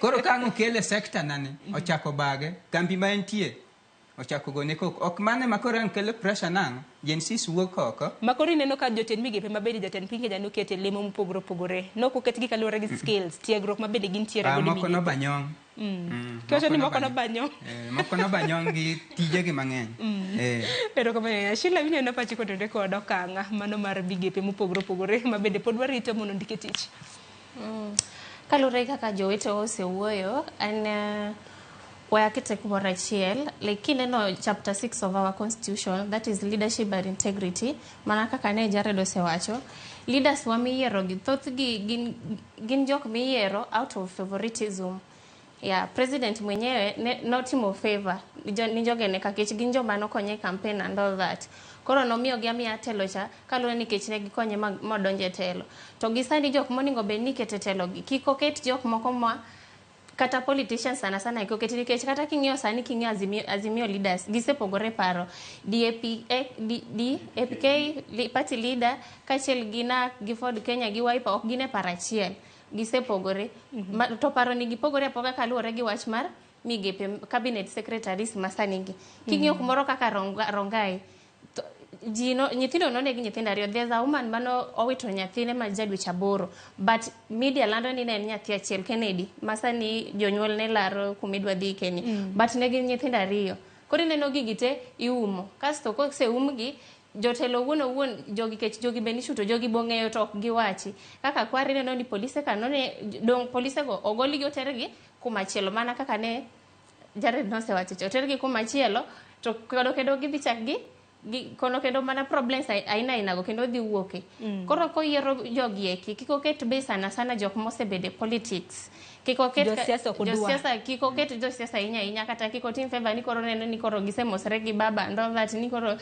Koro ka ang' okele sector nani, ochako bage, kambi ma entie, ochako gone koko. Ok mane ma koro ang' kelo pressure nang'o? Gen Zs wuok oko. Ma koro ineno ka jotend migepe ma bende jatend piny Kenya nokete lemo mopogore opogore. Nok oketgi kaluwore gi skills, tiegruok ma bende gintiere Ah, godo e moko migepe. nobanyong'. Kiwacho ni moko moko nobanyong'. Moko nobanyong' gi tijegi mang'eny. Erokamano ahinya. Sheila, ineno pachi kotenore kod okang' mano mar migepe mopogore opogore ma bende pod warito mondo ondike tich. Kaluwore gi kaka jowetewa osewuoyo, an we akete kumoro achiel. Like kineno chapter 6 of our constitution, that is leadership and integrity, mana kaka ne Jared osewacho, leaders wa miyiero gi thothgi gin jok miyiero out of favoritism. Yeah, president mwenyewe ne, notimo favor ni jogene kakech gin joma nokonye e campaign and all that. Koro nomiyogi amiya telo cha kaluwore nikech ne gikonye modonjo e telo. To gi sani jok monego bed ni iketo e telo gi kik oket jok moko ma kata politicians sana sana kik oketi nikech kata king'iyo sani king'iyo Azimio leaders gisepogore paro. DAP, DAPK party leader kaachiel gi NARC gi Ford Kenya gi Wiper ok gin e paro achiel. Gisepogore. To paro ni gipogore apoga kaluwore gi wach mar migepe cabinet secretaries ma sani gi. King'iyo kumoro kaka Rongai, to ji no, nyithindo noneg nyithindo ariyo. There's a woman mano owito nyathine ma ja dweche 8, but media lando ni ne en nyathi achiel Kennedy, ma sani jonyuol ne laro kumidwa dhi Kenya. But ne gin nyithindo ariyo. Koro ineno gigi te iumo. Kasto koseumgi, jotelo owuon owuon jogi kech jogi be nishuto jogi bong'eyo to ok giwachi. Kaka kwari ineno ni polise ka none dong polise go ogolgi otergi kumachielo mana kaka ne Jared nosewacho cha otergi kumachielo to kendo gidhi chak gi kono kendo mana problems aina aina go kendo dhi wuoke. Koro koyiero jogi eki kik oket be sana sana jok mosebedo e politics. Kik oket Josiasa ok odwa. Josiasa kik oket josiasa ahinya ahinya kata kik otim favor ni koro neno ni koro gisemosre gi baba and all that ni koro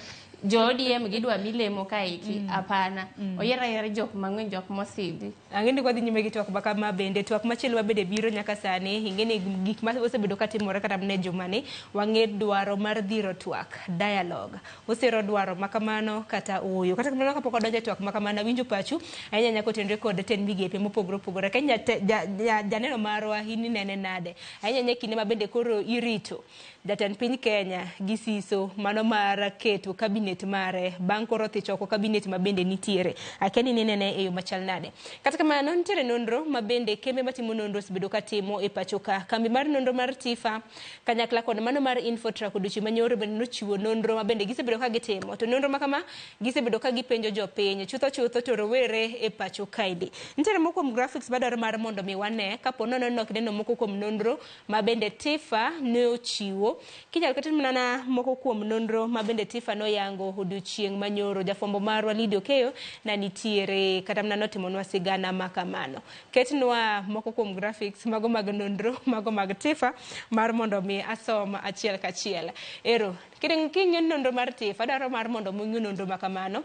jo ODM gidwa milemo kaeki. Hapana. Oyier ayiera jok mang'eny jok mosidhi. Ang'e ni kwadhi nyime gi twak ma kama bende twak machielo ma bende biro nyaka sani ing'e ni gik ma osebedo katimore kata mana e jumani wang'e dwaro mar dhiro twak dialogue osero dwaro ma kamano kata ooyo. Kata kamano kapok wadonjo e twak ma kamano awinjo pachu ahinya nyaka otenre kod tend migepe mopogore opogore. Ka janeno marwa in inene nade ahinya ahinya e kinde ma bende koro irito jatend piny Kenya gi siso mano mar keto cabinet mare bang' koro thich oko cabinet ma bende nitiere. Akia ni inene e yo machal nade. Kata kamano nitiere nonro ma bende kembe matimo nonro osebedo katimo e pacho ka. Kambi mar nonro mar TIFA kanyakla kod mano mar Infotrack odiochieng' manyoro bende nochiwo nonro ma bende gisebedo ka gitimo. To nonro ma kama gisebedo ka gipenjo jopiny chutho chutho to rowere e pacho kaendi. Nitiere moko kuom graphics madwaro mar mondo mi wane kapo nono ni ok ineno moko kuom nonro ma bende TIFA ne ochiwo. Kinyalo ket mana moko kuom nonro ma bende TIFA noyango odiochieng' manyoro. Jafwambo marwa Lydia Okeyo na nitiere kata mana notimonwa sigana ma kamano. Ketnwa moko kuom graphics mago mag nonro mago mag TIFA mar mondo mi asom achiel kachiel. Ero, king'iyo nonro mar TIFA dwaro mar mondo mi ung'i nonro ma kamano.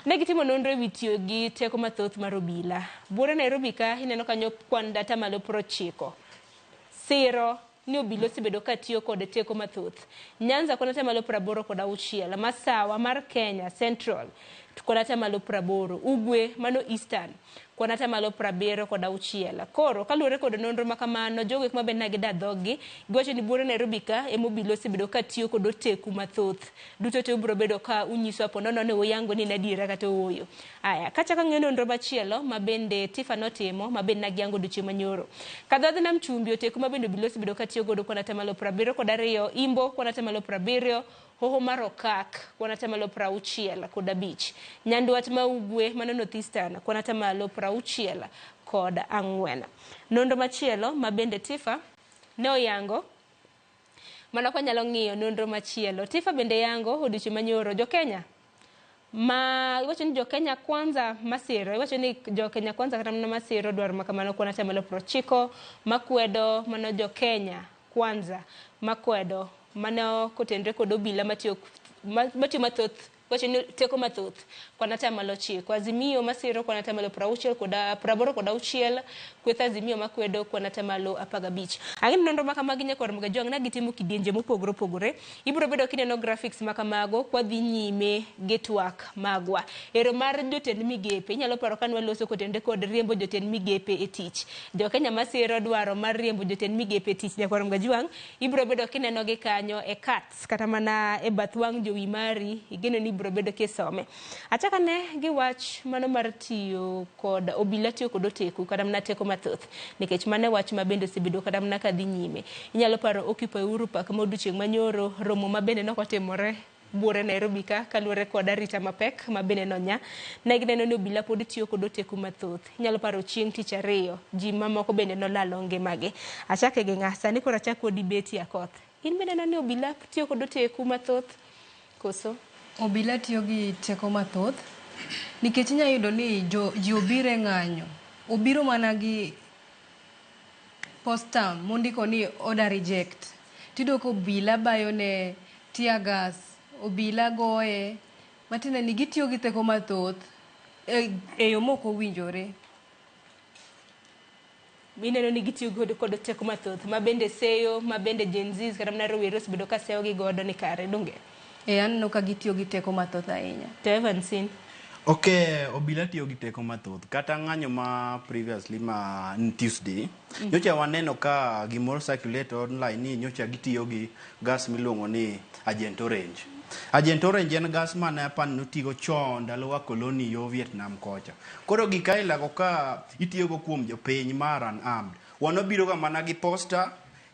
Ne gitimo nonro ewi tiyo gi teko mathoth mar obila. Buore Nairobi ka ineno kanyo kwan data malo 90. Siro ni obila osebedo ka tiyo kod teko mathoth. Nyanza kwan atamalo 86, Masawa mar Kenya Central kwan atamalo 80, Ugwe mano Eastern kwan atamalo 76. Koro kaluwore kod nonro ma kamano, jogo eko mabende ne gida dhoggi, giwacho ni buore Nairobi ka ema obila osebedo ka tiyo kod oteku mathoth. Duto te ubiro bedo ka unyiso po nono ni uyango ni en adiera kata ooyo. Aya, kachako ang'iyo nonro machielo ma bende TIFA notimo, ma bende ne giyango odiochieng' manyoro. Kadhodh Nam Chumbi oteku ma bende obila osebedo ka tiyo godo kwan atamalo 72, Imbo kwan atamalo 70, Hoho mar Okak kwan atamalo 65, Nyandwat ma Ugwe mano North Eastern kwan atamalo 64. Nonro machielo ma bende TIFA ne oyango mana kwa nyalo ng'iyo nonro machielo. TIFA bende yango odiochieng' manyoro jo Kenya ma iwacho ni jo Kenya kwanza masiro, iwacho ni jo Kenya kwanza kata mana masiro dwaro ma kamano kwan atamalo 90, makwedo mano jo Kenya kwanza makwedo mano kotenre kod obila matiyo mathoth Wacho ni teko mathoth kwan atamalo 9. Azimio masiro kwan atamalo 60 kod 86, kweth Azimio makwedo kwan atamalo 15. Ang'e ni nonro makamagi nyakwar Mgajwang' na gitimo kidienje mopogore opogore. Ibiro bedo kineno graphics makamago kwadhi nyime gi twak magwa. Ero mar jotend migepe, inyalo paro ka nwaloso kotenore kod riembo jotend migepe e tich. Jokenya masiro dwaro mar riembo jotend migepe e tich nyakwar Mgajwang', ibiro bedo kineno gi kanyo e cards kata mana e bath wang' jowi mari, igeno ni ibiro bedo kisome. Achak ane gi wach mano mar tiyo kod obila tiyo kod oteku kata mana teko mathoth, nikech mano e wach ma bende osebedo kata mana kadhi nyime. Inyalo paro Occupy Uhuru Park ma odiochieng' manyoro, romo ma bende nokotimore buore Nairobi ka kaluwore kod arita mapek ma bende nonya. Ne gineno ni obila pod tiyo kod oteku mathoth. Inyalo paro chieng' tich ariyo, ji mamoko bende nolalo ngimagi. Achake gi ng'a? Sani koro achak kodi Betty Akoth. In bende neno ni obila tiyo kod oteku mathoth koso? Obila tiyo gi teko mathoth nikech inya yudo ni ji obiro e ng'anyo. Obiro mana gi poster mondiko ni order reject. Tiyudo ka obila bayo ne tear gas, obila goye. Matiende ni gitiyo gi teko mathoth e yo mok owinjore. Ineno ni gitiyo kod teko mathoth ma bende seyo, ma bende Gen Zs kata mana rowere osebedo ka seyo gi godo ni kare, donge? Aneno ka gitiyo gi teko mathoth ahinya. To Evansin? Ok, obila tiyo gi teko mathoth. Kata ng'anyo ma previously ma Tuesday, nyocha waneno ka gimoro circulate online ni nyocha gitiyo gi gas miluongo ni Agent Orange. Agent Orange en gas mane apani notigo chon ndalo wa koloni yo Vietnam kocha. Koro gik aila go ka itiyogo kuom jopiny mar unarmed. Wan wabiro ga mana gi poster,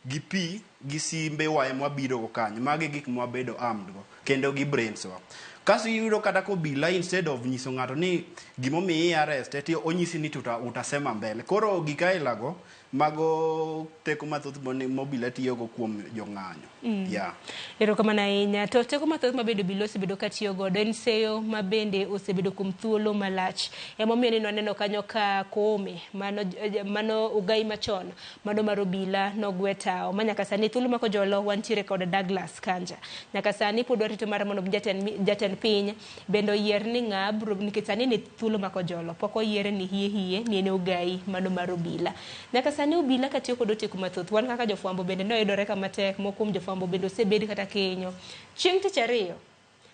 gi pi, gi simbe wa ema wabiro go kanyo. Magi gik mwabedo armed go kendo gi brains wa. Kasto iyudo kata kobila instead of nyiso ng'ato ni gimomiyo i arrest ti onyisi ni utasema mbele. Koro gik aila go mago teko mathoth mobila tiyogo kuom jong'anyo. Yeah. Erokamano ahinya. To teko mathoth ma bende obila osebedo ka tiyo godo en seyo ma bende osebedo kuom thuolo malach. Emomiyo ni nwaneno kanyo ka Koome, mano ogai machon, mano mar obila nogwe tao. Ma nyaka sani thuolo ma kojolo wantiere kod Douglas Kanja. Nyaka sani pod warito mar mondo jatend piny bende oyier ni ng'a bro, nikech sani ni thuolo ma kojolo, pok oyiere ni hie hie ni en ogai mano mar obila. Nyaka sani obila ka tiyo kod oteku mathoth, wan kaka jofwambo bende noyudore kama tek, moko kuom jofwambo bende osebed kata kinyo. Chieng' tich ariyo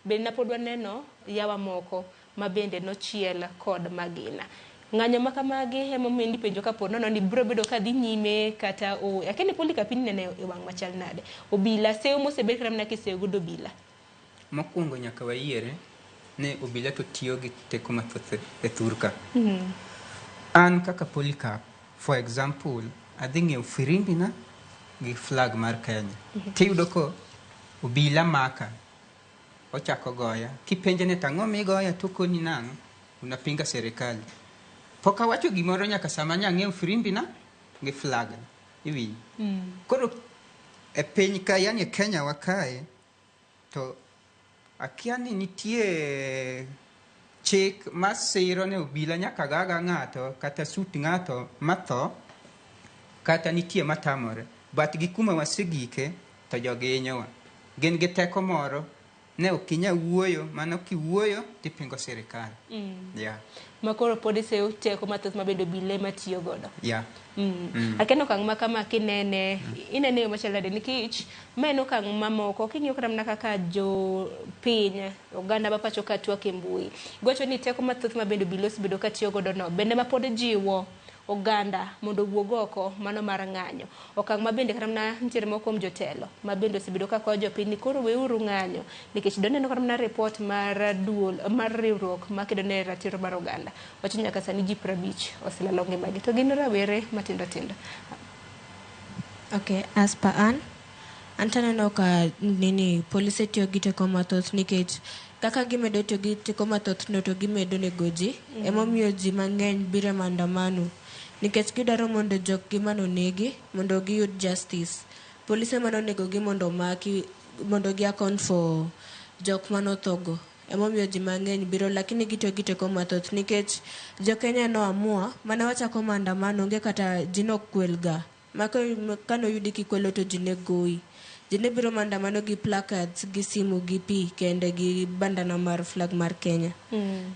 bende ne pod waneno yawa moko ma bende nochiel kod magina. Ng'anyo ma kamagi emomiyo ipenjo kapo nono ni biro bedo ka dhi nyime kata ooyo. Akia ni Polycarp ineno e wang' machal nade? Obila seyo mosebed kata mana kiseyo godo obila. Mokwongo nyaka wayiere ni obila to tiyo gi teko mathoth e thur ka. An kaka Polycarp, for example, adhi ng'iewo firimbi na gi flag mar Kenya. Tiyudo ko obila maka, ochako goya. Kipenje ni tang'o migoya to okoni nang'o? Unapinga serikali. Pok awacho gimoro nyaka sama nya ng'iewo firimbi na gi flag na. Iwinjo? Koro e piny ka, yani e Kenya wa kae, to akia ni nitie chik masiro ni obila nyaka gaga ng'ato kata sut ng'ato matho kata nitie matamore. But gi kuma wasegike to jogi hinyowa. Gin gi teko moro ne ok inyal wuoyo, mano kiwuoyo tipingo sirikal. Yeah. Ma koro pod iseyo teko mathoth ma bende obila ema tiyo godo. Yeah. Akia ni okang' ma kama kinene, inene e yo machal nade nikech ma en okang' mamoko king'iyo kata mana kaka jo piny oganda ma pacho ka twak e mbui. Giwacho ni teko mathoth ma bende obila osebedo ka tiyo godo no bende ma pod jiwo oganda mondo owuog oko mano mar ng'anyo. Okang' ma bende kata mana nitiere moko kuom jotelo ma bende osebedo ka kwayo jopiny ni koro weuru ng'anyo nikech doneno kata mana report mar duol mar riwruok makedo ne ratiro mar oganda. Wacho nyaka sani ji 50 oselalo ngimagi to gin rawere matindo tindo. Okay, as per an taneno ka nini polise tiyo gi teko mathoth nikech kaka gimedo tiyo gi teko mathoth no to gimedo nego ji. Emomiyo ji mang'eny biro e maandamano nikech gidwaro mondo joggi manonegi mondo giyud justice. Polise manonegogi mondo omaki mondo gi account for jok manothogo. Emomiyo ji mang'eny biro lakini gitiyo gi teko mathoth nikech jo Kenya no amua mane wachako maandamano onge kata ji nokwel ga. Mako kanoyudi kikwelo to ji ne goyi. Ji ne biro maandamano gi placards gi simu gi pi kende gi bandana mar flag mar Kenya.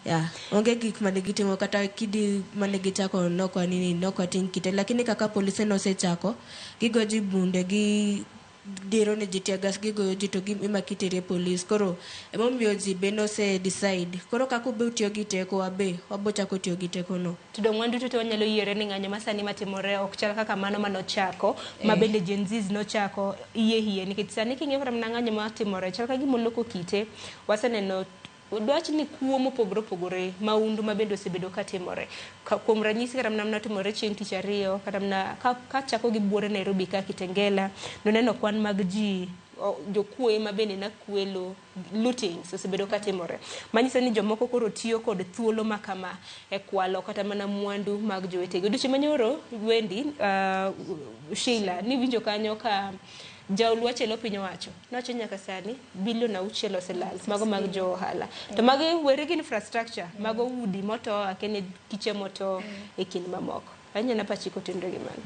Yeah. Onge gik mane gitimo kata kidi mane gichako nokwa nini nokwa ting' kite, lakini kaka polise nosechako gigo ji bunde gi diro ne ji tear gas, gigoyo ji to imaki iteri e polis. Koro emomiyo ji be nose decide koro kaka ube utiyo gi teko, wabe wabo chako tiyo gi teko no. To dong wan duto te wanyalo yiere ni ng'anyo masani matimore ok chal kaka mano manochako ma bende Gen Zs nochako iye hie, nikech sani king'iyo kata mana ng'anyo matimore chal ka gima oloko kite. Waseneno dwach ni kuo mopogore opogore, maundu ma bende osebedo katimore. Kuom ranyisi kata mana manotimore chieng' tich ariyo, kata mana kachako gi buore Nairobi ka Kitengela, noneno kwan mag ji jokuoye ma bende nakwelo, lootings osebedo katimore, manyiso ni jomoko koro tiyo kod thuolo ma kama e kwalo kata mana mwandu mag jowetegi. Odiochieng' manyoro Wendy, Sheila, niwinjo kanyo ka jaol wachelo piny owacho nowacho nyaka sani bilion 6 oselal mago mag jo ohala, to magi were gi infrastructure mago udi moto akene kiche moto e kind mamoko. Ahinya napachi kotenore gi mano.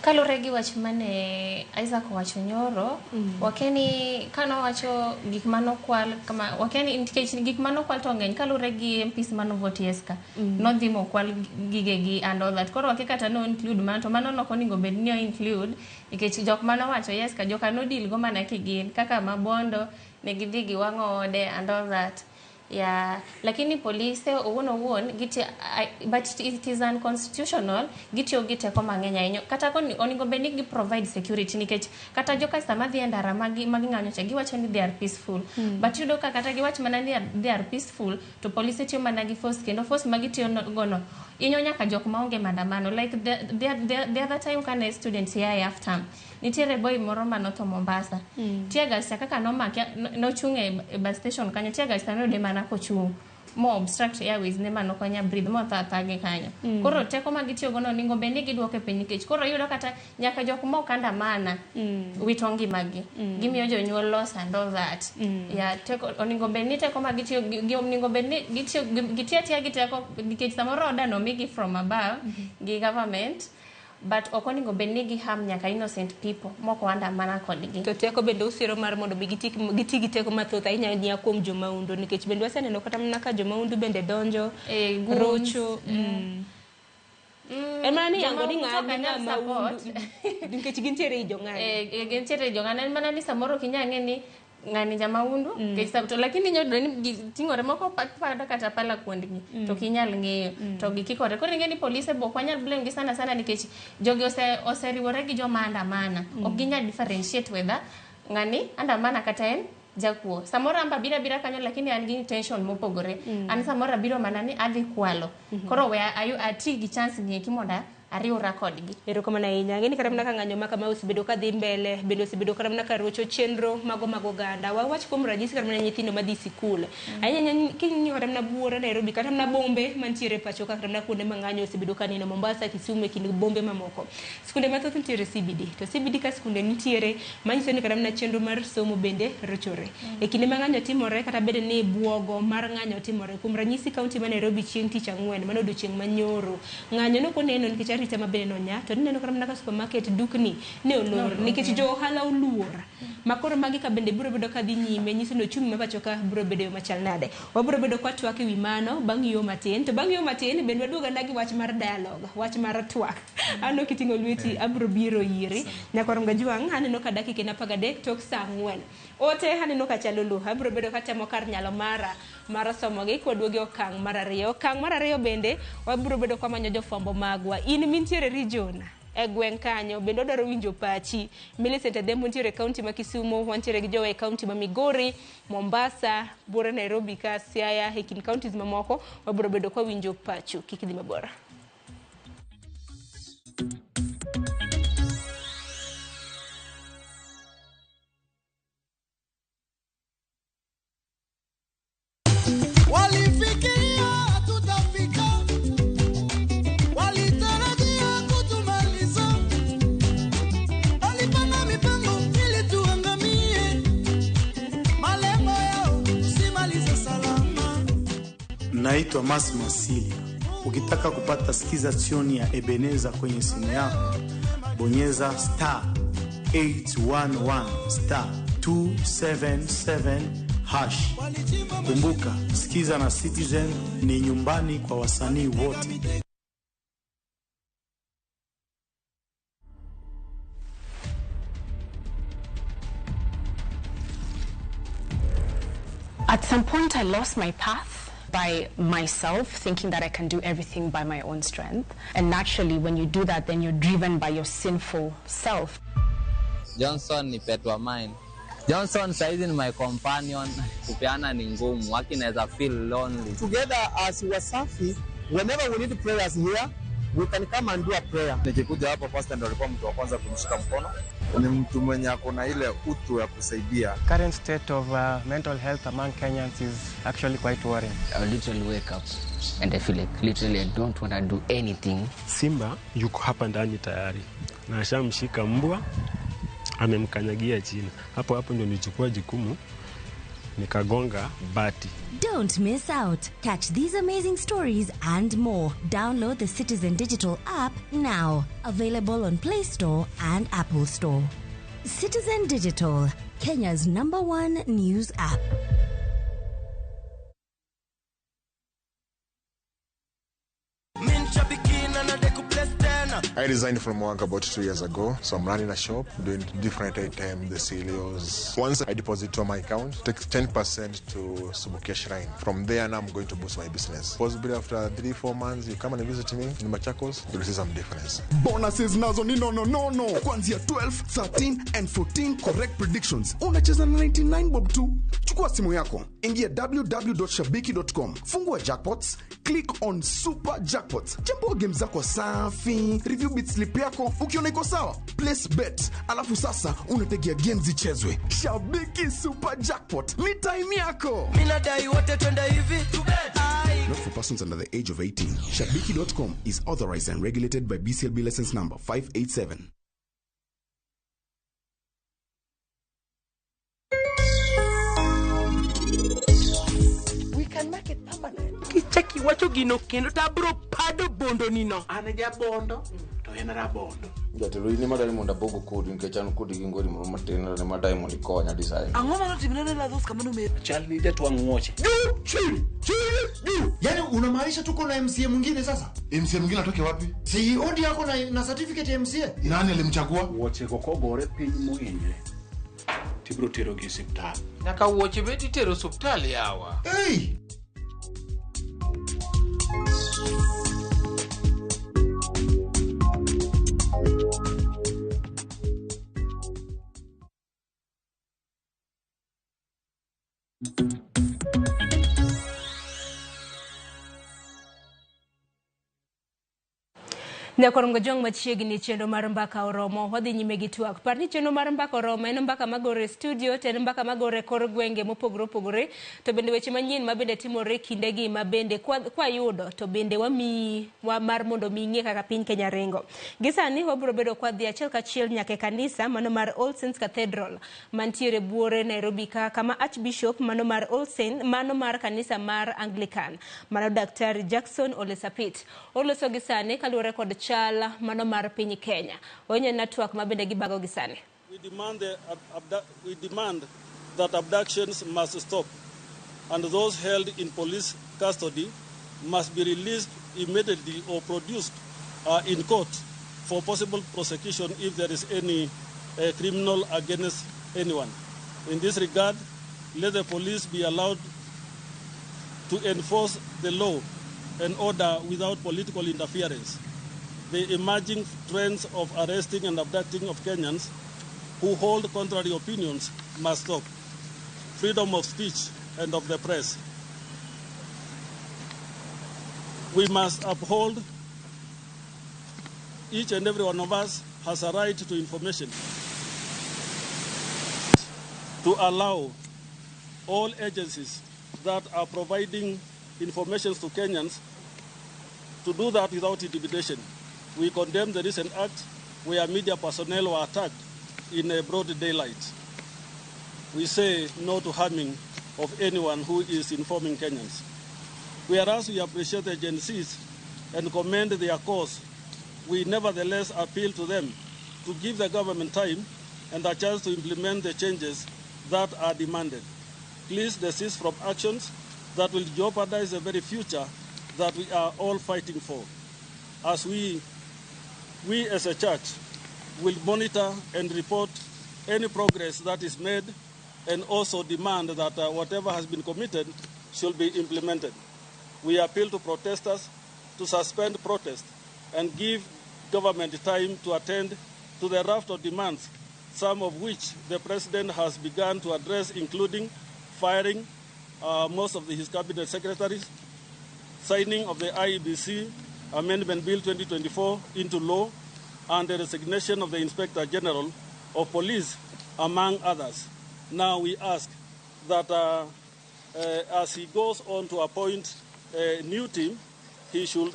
Kaluwore gi wach mane Isaac owacho nyoro, wakeni kanowacho gik manokwal kama wakeni nikech gik manokwal to ng'eny kaluwore gi MPs mano vote yes ka nodhi mokwal gigegi and all that. Koro wakia kata no include mano, to mano nok onego bed ni o include nikech jok manowacho yes ka joka nodil go mana kigin kaka Mabondo ne gidhi giwang'o ode and all that. Yeah, lakini polise owuon owuon giti, but it is unconstitutional, gitiyo gi teko mang'eny ahinya. Kata koni onego bed ni gi provide security nikech kata joka sama dhi e ndara magi ng'anyo cha giwacho ni they are peaceful. But yudo ka kata giwach mana ni they are peaceful, to polise tiyo mana gi force, kendo force ma gitiyo go no inyo nyaka jok maonge maandamano. Like the other time kane students ya e half term, nitiere boy moro manotho Mombasa. Tear gas cha kaka nomake, nochung' e bus station kanyo, tear gas cha noyude mana kochung' mo obstruct airways ne mano konya breathe mo tho athage kanyo. Koro teko ma gitiyo go no onego bed ni giduoke piny nikech koro iyudo kata nyaka jok mok andamana wito ngimagi. Gimiyo jonyuol loss and all that. Yeah, teko onego bed ni teko ma gitiyo gi onego bed ni gitiyo gitiyo atiya gi teko nikech samoro order no omigi from above gi government, but ok onego bed ni gi harm nyaka innocent people mok oandamana kodgi. To teko bende usiro mar mondo mi giti gi teko mathoth ahinya ahinya kuom jomaundu, nikech bende waseneno kata mana ka jomaundu bende donjo goons, rocho. En mana ni yango ni Jomahundu ng'a ok anyal ng'a maundu support. Nikech gintiere i jong'anyo. Gintiere jong'anyo, en mana ni samoro ok inyal ng'e ni ng'ani jamaundu nikech to lakini inyalo yudo ni giting'ore moko pado kata pala kuondgi to ok inyal ng'eyo to gikikore. Koro ing'e ni polise be ok wanyal blame gi sana sana nikech jogi oseriwore gi joma andamana. Ok ginyal differentiate whether ng'ani andamana kata en jakuo. Samoro amba biro abira kanyo lakini an gi intention mopogore. An samoro abiro mana ni adhi kwalo. Koro we ati gi chance ni eki mondo ariwra kodgi. Erokamano ahinya. Ang'e ni kata mana ka ng'anyo ma kama osebedo ka dhi mbele, bende osebedo kata mana ka rocho chenro mago mag oganda. Wawach kuom ranyisi kata mana nyithindo madhi sikul. Ahinya ahinya king'iyo kata mana buore Nairobi, kata mana bombe mantiere pacho ka, kata mana kuonde ma ng'anyo osebedo ka neno Mombasa, Kisumu e kind bombe mamoko. Skunde mathoth nitiere CBD. To CBD ka skunde nitiere, manyiso ni kata mana chenro mar somo bende rochore. E kinde ma ng'anyo timore, kata bed ni buogo mar ng'anyo timore. Kuom ranyisi kaunti ma Nairobi chieng' tich ang'wen, mano odiochieng' manyoro. Ng'anyo nok oneno nikech arita mabende nonya, to nineno kata mana ka supermarket dukni ne olor nikech jo ohala oluor. Ma koro magi ka bende biro bedo ka dhi nyime, nyiso ni ochumi ma pacho ka biro bedo machal nade. Wabiro bedo kwa twak ewi mano bang' yo matin, to bang' yo matin bende waduogo ana gi wach mar dialogue, wach mar twak. An ok iting'o lweti, abiro biro iri. Nyakwar Mgajwang', aneno ka dakika en 13 tok saa 4. Ote aneno ka chalo lo, abiro bedo katemo kar nyalo mara mar somogi kwaduogo e okang' mar ariyo. Okang' mar ariyo bende wabiro bedo kwamanyo jofwambo magwa. In mintiere region e gweng' kanyo bende wadwaro winjo pachi. Millicent Adembo nitiere e kaunti ma Kisumu, wantiere gi jowa e kaunti ma Migori, Mombasa, buore Nairobi ka Siaya, e kind counties mamoko wabiro bedo kwa winjo pachu. Kik idhi mabor. Walifikiria hatutafika, walitarajia kutumaliza, walipanga mipango ili tuangamie, malengo yao tusimalize salama. Naitwa Mas Masilia. Ukitaka kupata sikiza tune ya Ebeneza kwenye simu yako, bonyeza star 811 star 277 hash. Kumbuka, Skiza na Citizen ni nyumbani kwa wasanii wote. At some point, I lost my path by myself, thinking that I can do everything by my own strength. And naturally, when you do that, then you're driven by your sinful self. Johnson ni pet wa mine. Johnson saizi ni my companion. Kupeana ni ngumu, waki naweza feel lonely. Together as Wasafi, whenever we need prayers here, we can come and do a prayer. Nikikuja hapa pastor ndo alikuwa mtu wa kwanza kumshika mkono. Ni mtu mwenye ako na ile utu ya kusaidia. Current state of mental health among Kenyans is actually quite worrying. I literally wake up and I feel like literally I don't want to do anything. Simba yuko hapa ndani tayari na ashamshika mbwa, amemkanyagia chini. Hapo hapo ndio nilichukua jukumu nikagonga bati. Don't miss out. Catch these amazing stories and more. Download the Citizen Digital app now. Available on Play Store and Apple Store. Citizen Digital, Kenya's #1 news app. I resigned from work about 2 years ago, so I'm running a shop, doing different items, the cereals. Once I deposit to my account, take 10% to Subukia Shrine. From there, now I'm going to boost my business. Possibly after 3-4 months, you come and visit me in Machakos, you'll see some difference. Bonuses nazo ni no. Kuanzia 12, 13 and 14 correct predictions. Unacheza na 99 bob tu. Chukua simu yako, ingia www.shabiki.com, fungua jackpots, click on super jackpots, chambua game zako safi, review bet slip yako, ukiona iko sawa, place bet, alafu sasa unategea games zichezwe. Shabiki Super Jackpot ni time yako. Mimi nadai wote twende hivi. Not for persons under the age of 18. Shabiki.com is authorized and regulated by BCLB license number 587. We can make it permanent. Kicheki wacho gino kendo tabro pado bondo nino. An jabondo to en rabondo. Jatelo in ema dwaro mondo abogo kodi nikech an kodi gi ngori moro matin ema Diamond ikonya design. Ang'o manotimore ne Ladhus kamano me? Chal ni jatwang' wuoche. Juu chini, chini juu. Yaani unamaanisha tuko na MCA mwingine sasa? MCA mwingine atoke wapi? Si odi yako na certificate ya MCA? Nani alimchagua? Wuoche go kogore piny mohinyre. Tibiro tero gi osiptal. Nyaka wuoche be titero osiptal yawa. Hey! Nyakorongo jong machiegni chenro mar mbaka oromo wadhi nyime gi twak. Par ni chenro mar mbaka oromo en mbaka magore studio to en mbaka magore kor gwenge mopogore opogore, to bende weche manyien ma bende timore kindegi ma bende kwayudo to bende wamiyi wa mar mondo mi ing'e kaka piny Kenya ringo. Gi sani wabiro bedo kwadhi achiel kachiel nyaka e kanisa mano mar All Saints Cathedral mantiere buore Nairobi ka kama Archbishop mano mar All Saints mano mar kanisa mar Anglican mano Daktari Jackson Ole Sapit oloso gi sani kaluwore kod chal mano mar piny Kenya. Onye na twak mabende gibago gi sani. We demand that abductions must stop and those held in police custody must be released immediately or produced in court for possible prosecution if there is any criminal against anyone. In this regard, let the police be allowed to enforce the law and order without political interference. The emerging trends of arresting and abducting of Kenyans who hold contrary opinions must stop. Freedom of speech and of the press. We must uphold each and every one of us has a right to information. To allow all agencies that are providing information to Kenyans to do that without intimidation. We condemn the recent act where media personnel were attacked in a broad daylight. We say no to harming of anyone who is informing Kenyans. Whereas we appreciate the agencies and commend their cause, we nevertheless appeal to them to give the government time and a chance to implement the changes that are demanded. Please desist from actions that will jeopardize the very future that we are all fighting for. As we as a church will monitor and report any progress that is made, and also demand that whatever has been committed should be implemented. We appeal to protesters to suspend protest and give government time to attend to the raft of demands, some of which the president has begun to address, including firing most of his cabinet secretaries, signing of the IEBC Amendment Bill 2024 into law, and the resignation of the Inspector General of Police, among others. Now we ask that as he goes on to appoint a new team, he should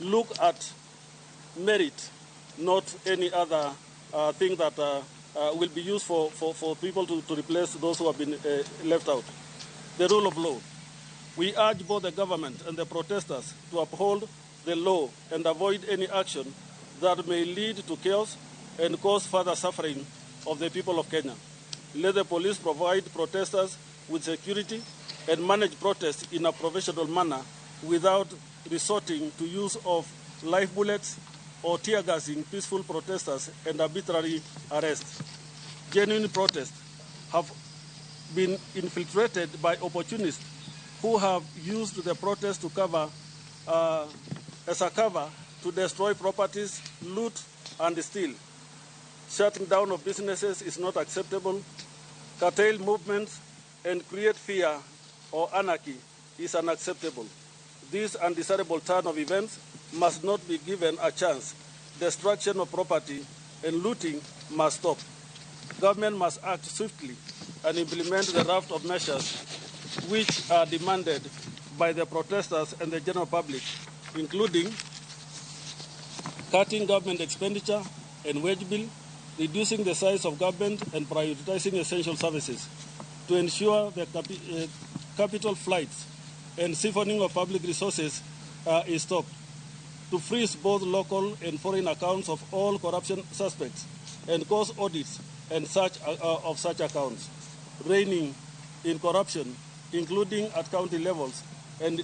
look at merit, not any other thing that will be used for people to replace those who have been left out. The rule of law. We urge both the government and the protesters to uphold the law and avoid any action that may lead to chaos and cause further suffering of the people of Kenya. Let the police provide protesters with security and manage protests in a professional manner without resorting to use of live bullets or tear gassing peaceful protesters and arbitrary arrests. Genuine protests have been infiltrated by opportunists who have used the protest to cover, as a cover to destroy properties, loot, and steal. Shutting down of businesses is not acceptable. Curtail movements and create fear or anarchy is unacceptable. This undesirable turn of events must not be given a chance. Destruction of property and looting must stop. Government must act swiftly and implement the raft of measures which are demanded by the protesters and the general public, including cutting government expenditure and wage bill, reducing the size of government and prioritizing essential services to ensure the capital flights and siphoning of public resources is stopped, to freeze both local and foreign accounts of all corruption suspects and cause audits and such, of such accounts, reining in corruption, including at county levels, and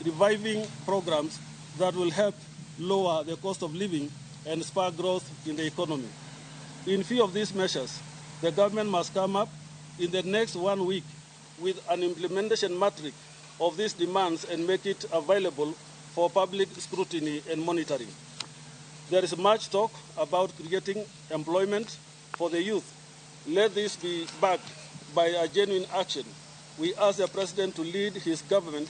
reviving programs that will help lower the cost of living and spur growth in the economy. In view of these measures, the government must come up in the next 1 week with an implementation matrix of these demands and make it available for public scrutiny and monitoring. There is much talk about creating employment for the youth. Let this be backed by a genuine action. We ask the president to lead his government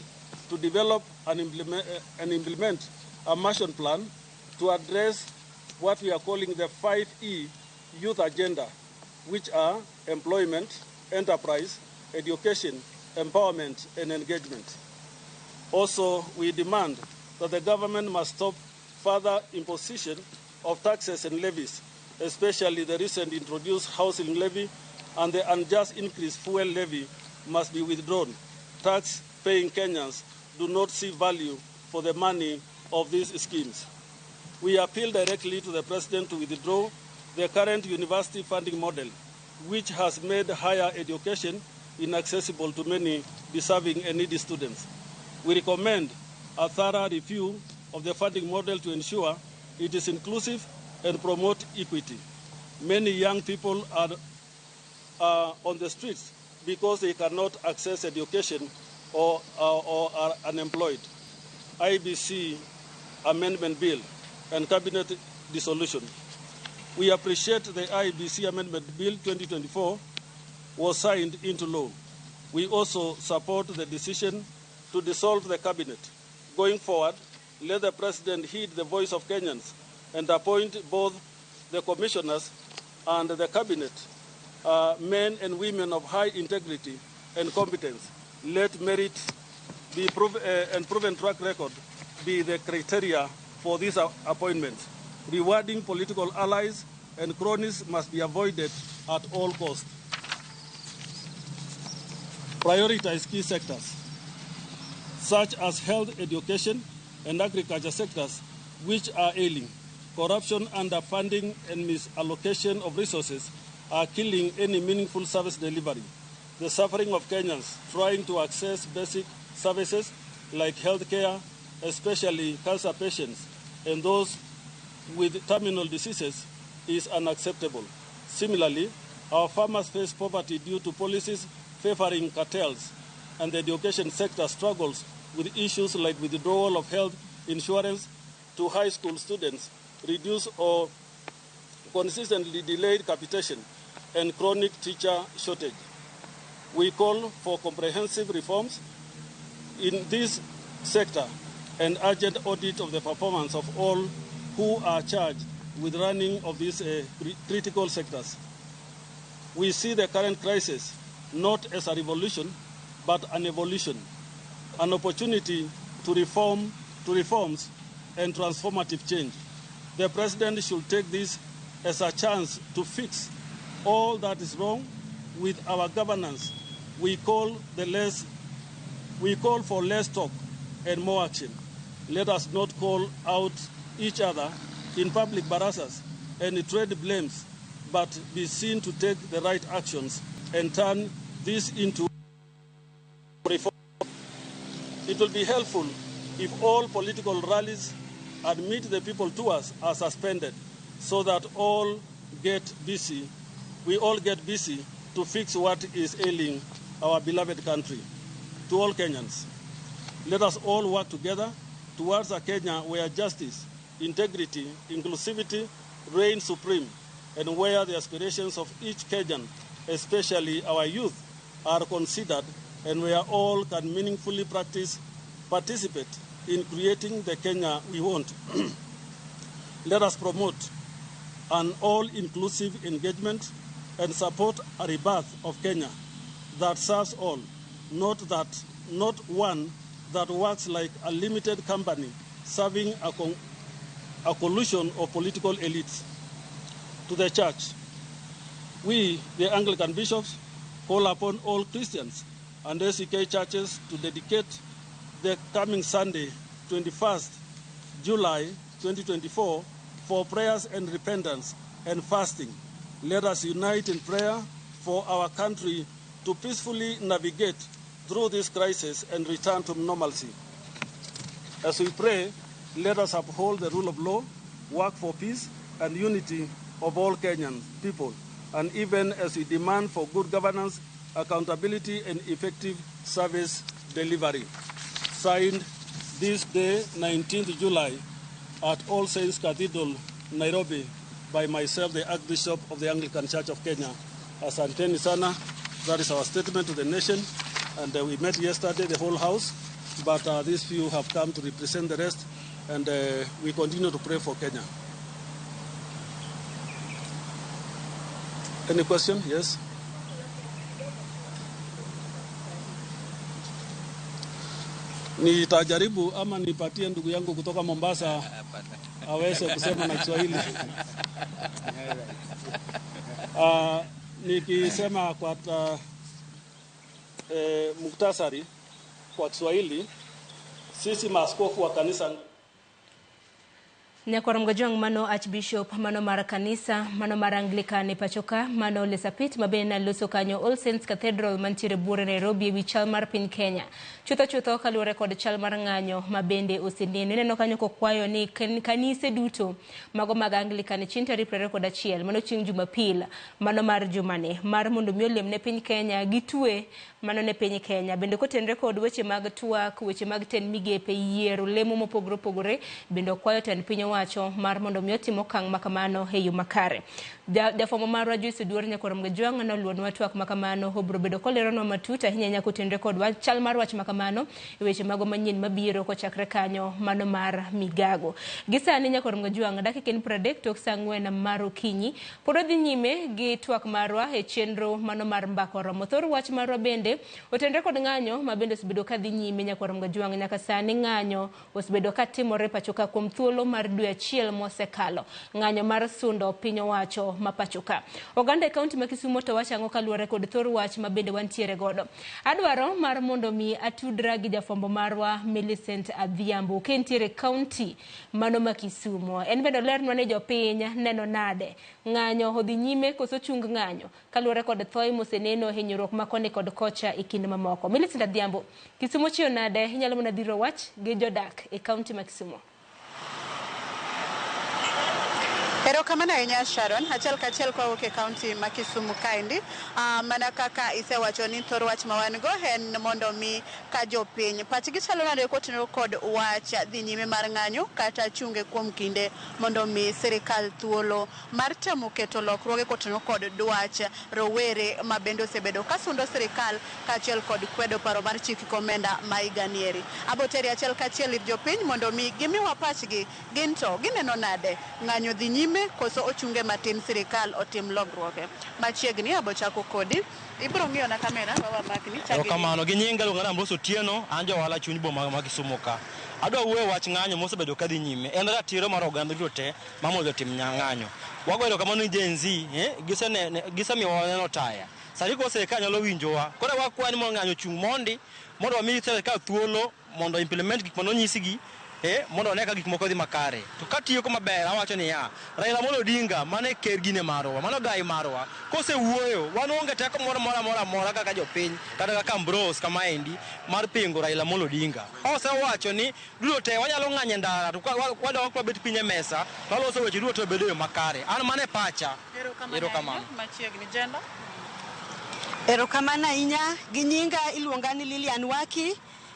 to develop and implement a mission plan to address what we are calling the 5E youth agenda, which are employment, enterprise, education, empowerment, and engagement. Also, we demand that the government must stop further imposition of taxes and levies, especially the recent introduced housing levy and the unjust increased fuel levy must be withdrawn. Tax-paying Kenyans do not see value for the money of these schemes. We appeal directly to the president to withdraw the current university funding model, which has made higher education inaccessible to many deserving and needy students. We recommend a thorough review of the funding model to ensure it is inclusive and promote equity. Many young people are on the streets because they cannot access education or are unemployed. IBC Amendment Bill and Cabinet Dissolution. We appreciate the IBC Amendment Bill 2024 was signed into law. We also support the decision to dissolve the cabinet. Going forward, let the president heed the voice of Kenyans and appoint both the commissioners and the cabinet, men and women of high integrity and competence. Let merit be and proven track record be the criteria for these appointments. Rewarding political allies and cronies must be avoided at all costs. Prioritize key sectors, such as health, education, and agriculture sectors, which are ailing. Corruption, underfunding, and misallocation of resources are killing any meaningful service delivery. The suffering of Kenyans trying to access basic services like healthcare, especially cancer patients and those with terminal diseases, is unacceptable. Similarly, our farmers face poverty due to policies favoring cartels, and the education sector struggles with issues like withdrawal of health insurance to high school students, reduced or consistently delayed capitation, and chronic teacher shortage. We call for comprehensive reforms in this sector and urgent audit of the performance of all who are charged with running of these critical sectors. We see the current crisis not as a revolution, but an evolution, an opportunity to reform, to reforms and transformative change. The president should take this as a chance to fix all that is wrong with our governance. We call for less talk and more action. Let us not call out each other in public barazas and trade blames, but be seen to take the right actions and turn this into reform. It will be helpful if all political rallies and meet the people tours are suspended so that all get busy. We all get busy to fix what is ailing our beloved country. To all Kenyans, let us all work together towards a Kenya where justice, integrity, inclusivity reign supreme, and where the aspirations of each Kenyan, especially our youth, are considered, and where all can meaningfully participate in creating the Kenya we want. Let us promote an all-inclusive engagement and support a rebirth of Kenya that serves all, not one that works like a limited company serving a collusion of political elites. To the Church, we, the Anglican bishops, call upon all Christians and ACK churches to dedicate the coming Sunday, 21st July 2024, for prayers and repentance and fasting. Let us unite in prayer for our country to peacefully navigate through this crisis and return to normalcy. As we pray, let us uphold the rule of law, work for peace and unity of all Kenyan people, and even as we demand for good governance, accountability, and effective service delivery. Signed this day, 19th July, at All Saints Cathedral, Nairobi, by myself, the Archbishop of the Anglican Church of Kenya. Asanteni sana. That is our statement to the nation. And we met yesterday, the whole house, but these few have come to represent the rest, and we continue to pray for Kenya. Any question? Yes? Nitajaribu ama nipatie ndugu yangu kutoka Mombasa aweze kusema na Kiswahili. Nikisema kwa muktasari kwa Kiswahili, sisi maaskofu wa kanisa. Nyakwar Mgajwang' mano Archbishop mano mar kanisa mano mar Anglican e pachoka mano Lesapit mabende naloso kanyo All Saints Cathedral mantiere buore Nairobi ewi chal mar piny Kenya. Chutho chutho kaluwore kod chal mar ng'anyo mabende oseneno. Ineno kanyo kokwayo ni kanise duto mago mag Anglican chieng' tarik 21 mano chieng' Jumapil mano mar jumani mar mondo mi olem ne piny Kenya gitwe mano ne piny Kenya. Bende kotenre kod weche mag twak, weche mag tend migepe, yiero lemo mopogore opogore, bende okwayo tend piny owacho mar mondo mi otim okang' makamano e yo makare. Jafwambo marwa Joyce Oduor Nyakwar Mgajwang' noluonwa twak makamano, obiro bedo koleronwa matut ahinya nyaka otenre kod chal mar wach makamano e weche mago manyien mabiro kochakre kanyo mano mar migago. Gi sani Nyakwar Mgajwang' dakika en 30 tok saa 4 mar okinyi pod odhi nyime gi twak marwa e chenro mano mar mbaka oromo. Thor wach marwa bende bende otenre kod ng'anyo ma bende osebedo ka dhi nyime nyakwar Mgajwang' nyaka sani ng'anyo osebedo ka timore pacho ka kuom thuolo mar dwe achiel mosekalo. Ng'anyo mar sundo piny owacho ma pacho ka. Oganda e kaunti ma Kisumo to wacho ang'o kaluwore kod thor wach ma bende wantiere godo. Adwaro mar mondo mi atudra gi jafwambo marwa Millicent Adhiambo ka entiere e kaunti mano ma Kisumo. En bende olernwa ni jopiny neno nade ng'anyo odhi nyime koso chung ng'anyo kaluwore kod thoe moseneno hinyruok ma koni kod kocha e kind mamoko. Millicent Adhiambo, Kisumo chiew nade? Inyalo mana dhiro wach gi jodak e kaunti ma Kisumo. Erokamano ahinya Sharon, achiel kachiel kwawuok e kaunti ma Kisumu kaendi. Mana kaka isewacho ni thor wach ma wan go en mondo mi ka jopiny pachgi chalo nade kotenore kod wach dhi nyime mar ng'anyo kata chunge kuom kinde mondo mi sirikal thuolo mar temo keto lokruoge kotenore kod dwach rowere ma bende osebedo kasundo sirikal kaachiel kod kwedo paro mar chik komenda ma higani eri. Aboteri achiel kachiel ir jopiny mondo mi gimiwa pachgi gin to gineno nade ng'anyo dhi nyime koso ochunge matin sirikal otim lokruoge. Machiegni abochako kodi, ibiro ng'iyo na kamera wawa makni. Erokamano gi nyinga iluonga ni Ambrose Otieno, an ja ohala chuny boma ma Kisumu ka. Adwa wuoyo wach ng'anyo mosebedo kadhi nyime. En ratiro mar oganda duto te ma mondo otim ng'anyo. Wago erokamano ni Gen Z, gisemiyo waneno taya. Sani koro sirikal nyalo winjowa. Koro wakwayo ni mondo ng'anyo ochung' mondi, mondo wami sirikal thuolo mondo implement gik manonyisgi, mondo one ka gik moko dhi makare. To katieko maber, awacho niya, Raila Amolo Odinga, mano e ker gine marwa, mano gai marwa. Kosewuoyo, wan onge teko moro moro moro amora kaka jopiny, kata kaka Ambrose kamaendi, mar pingo Raila Amolo Odinga. Osewacho ni duto te wanyalo ng'anyo e ndara, to wadok wabet piny e mesa, to waloso weche duto te obed e yo makare. An mano e pacha. Erokamano. Machiegni, Jenda. Erokamano ahinya, gi nyinga iluonga ni Lilian Waki,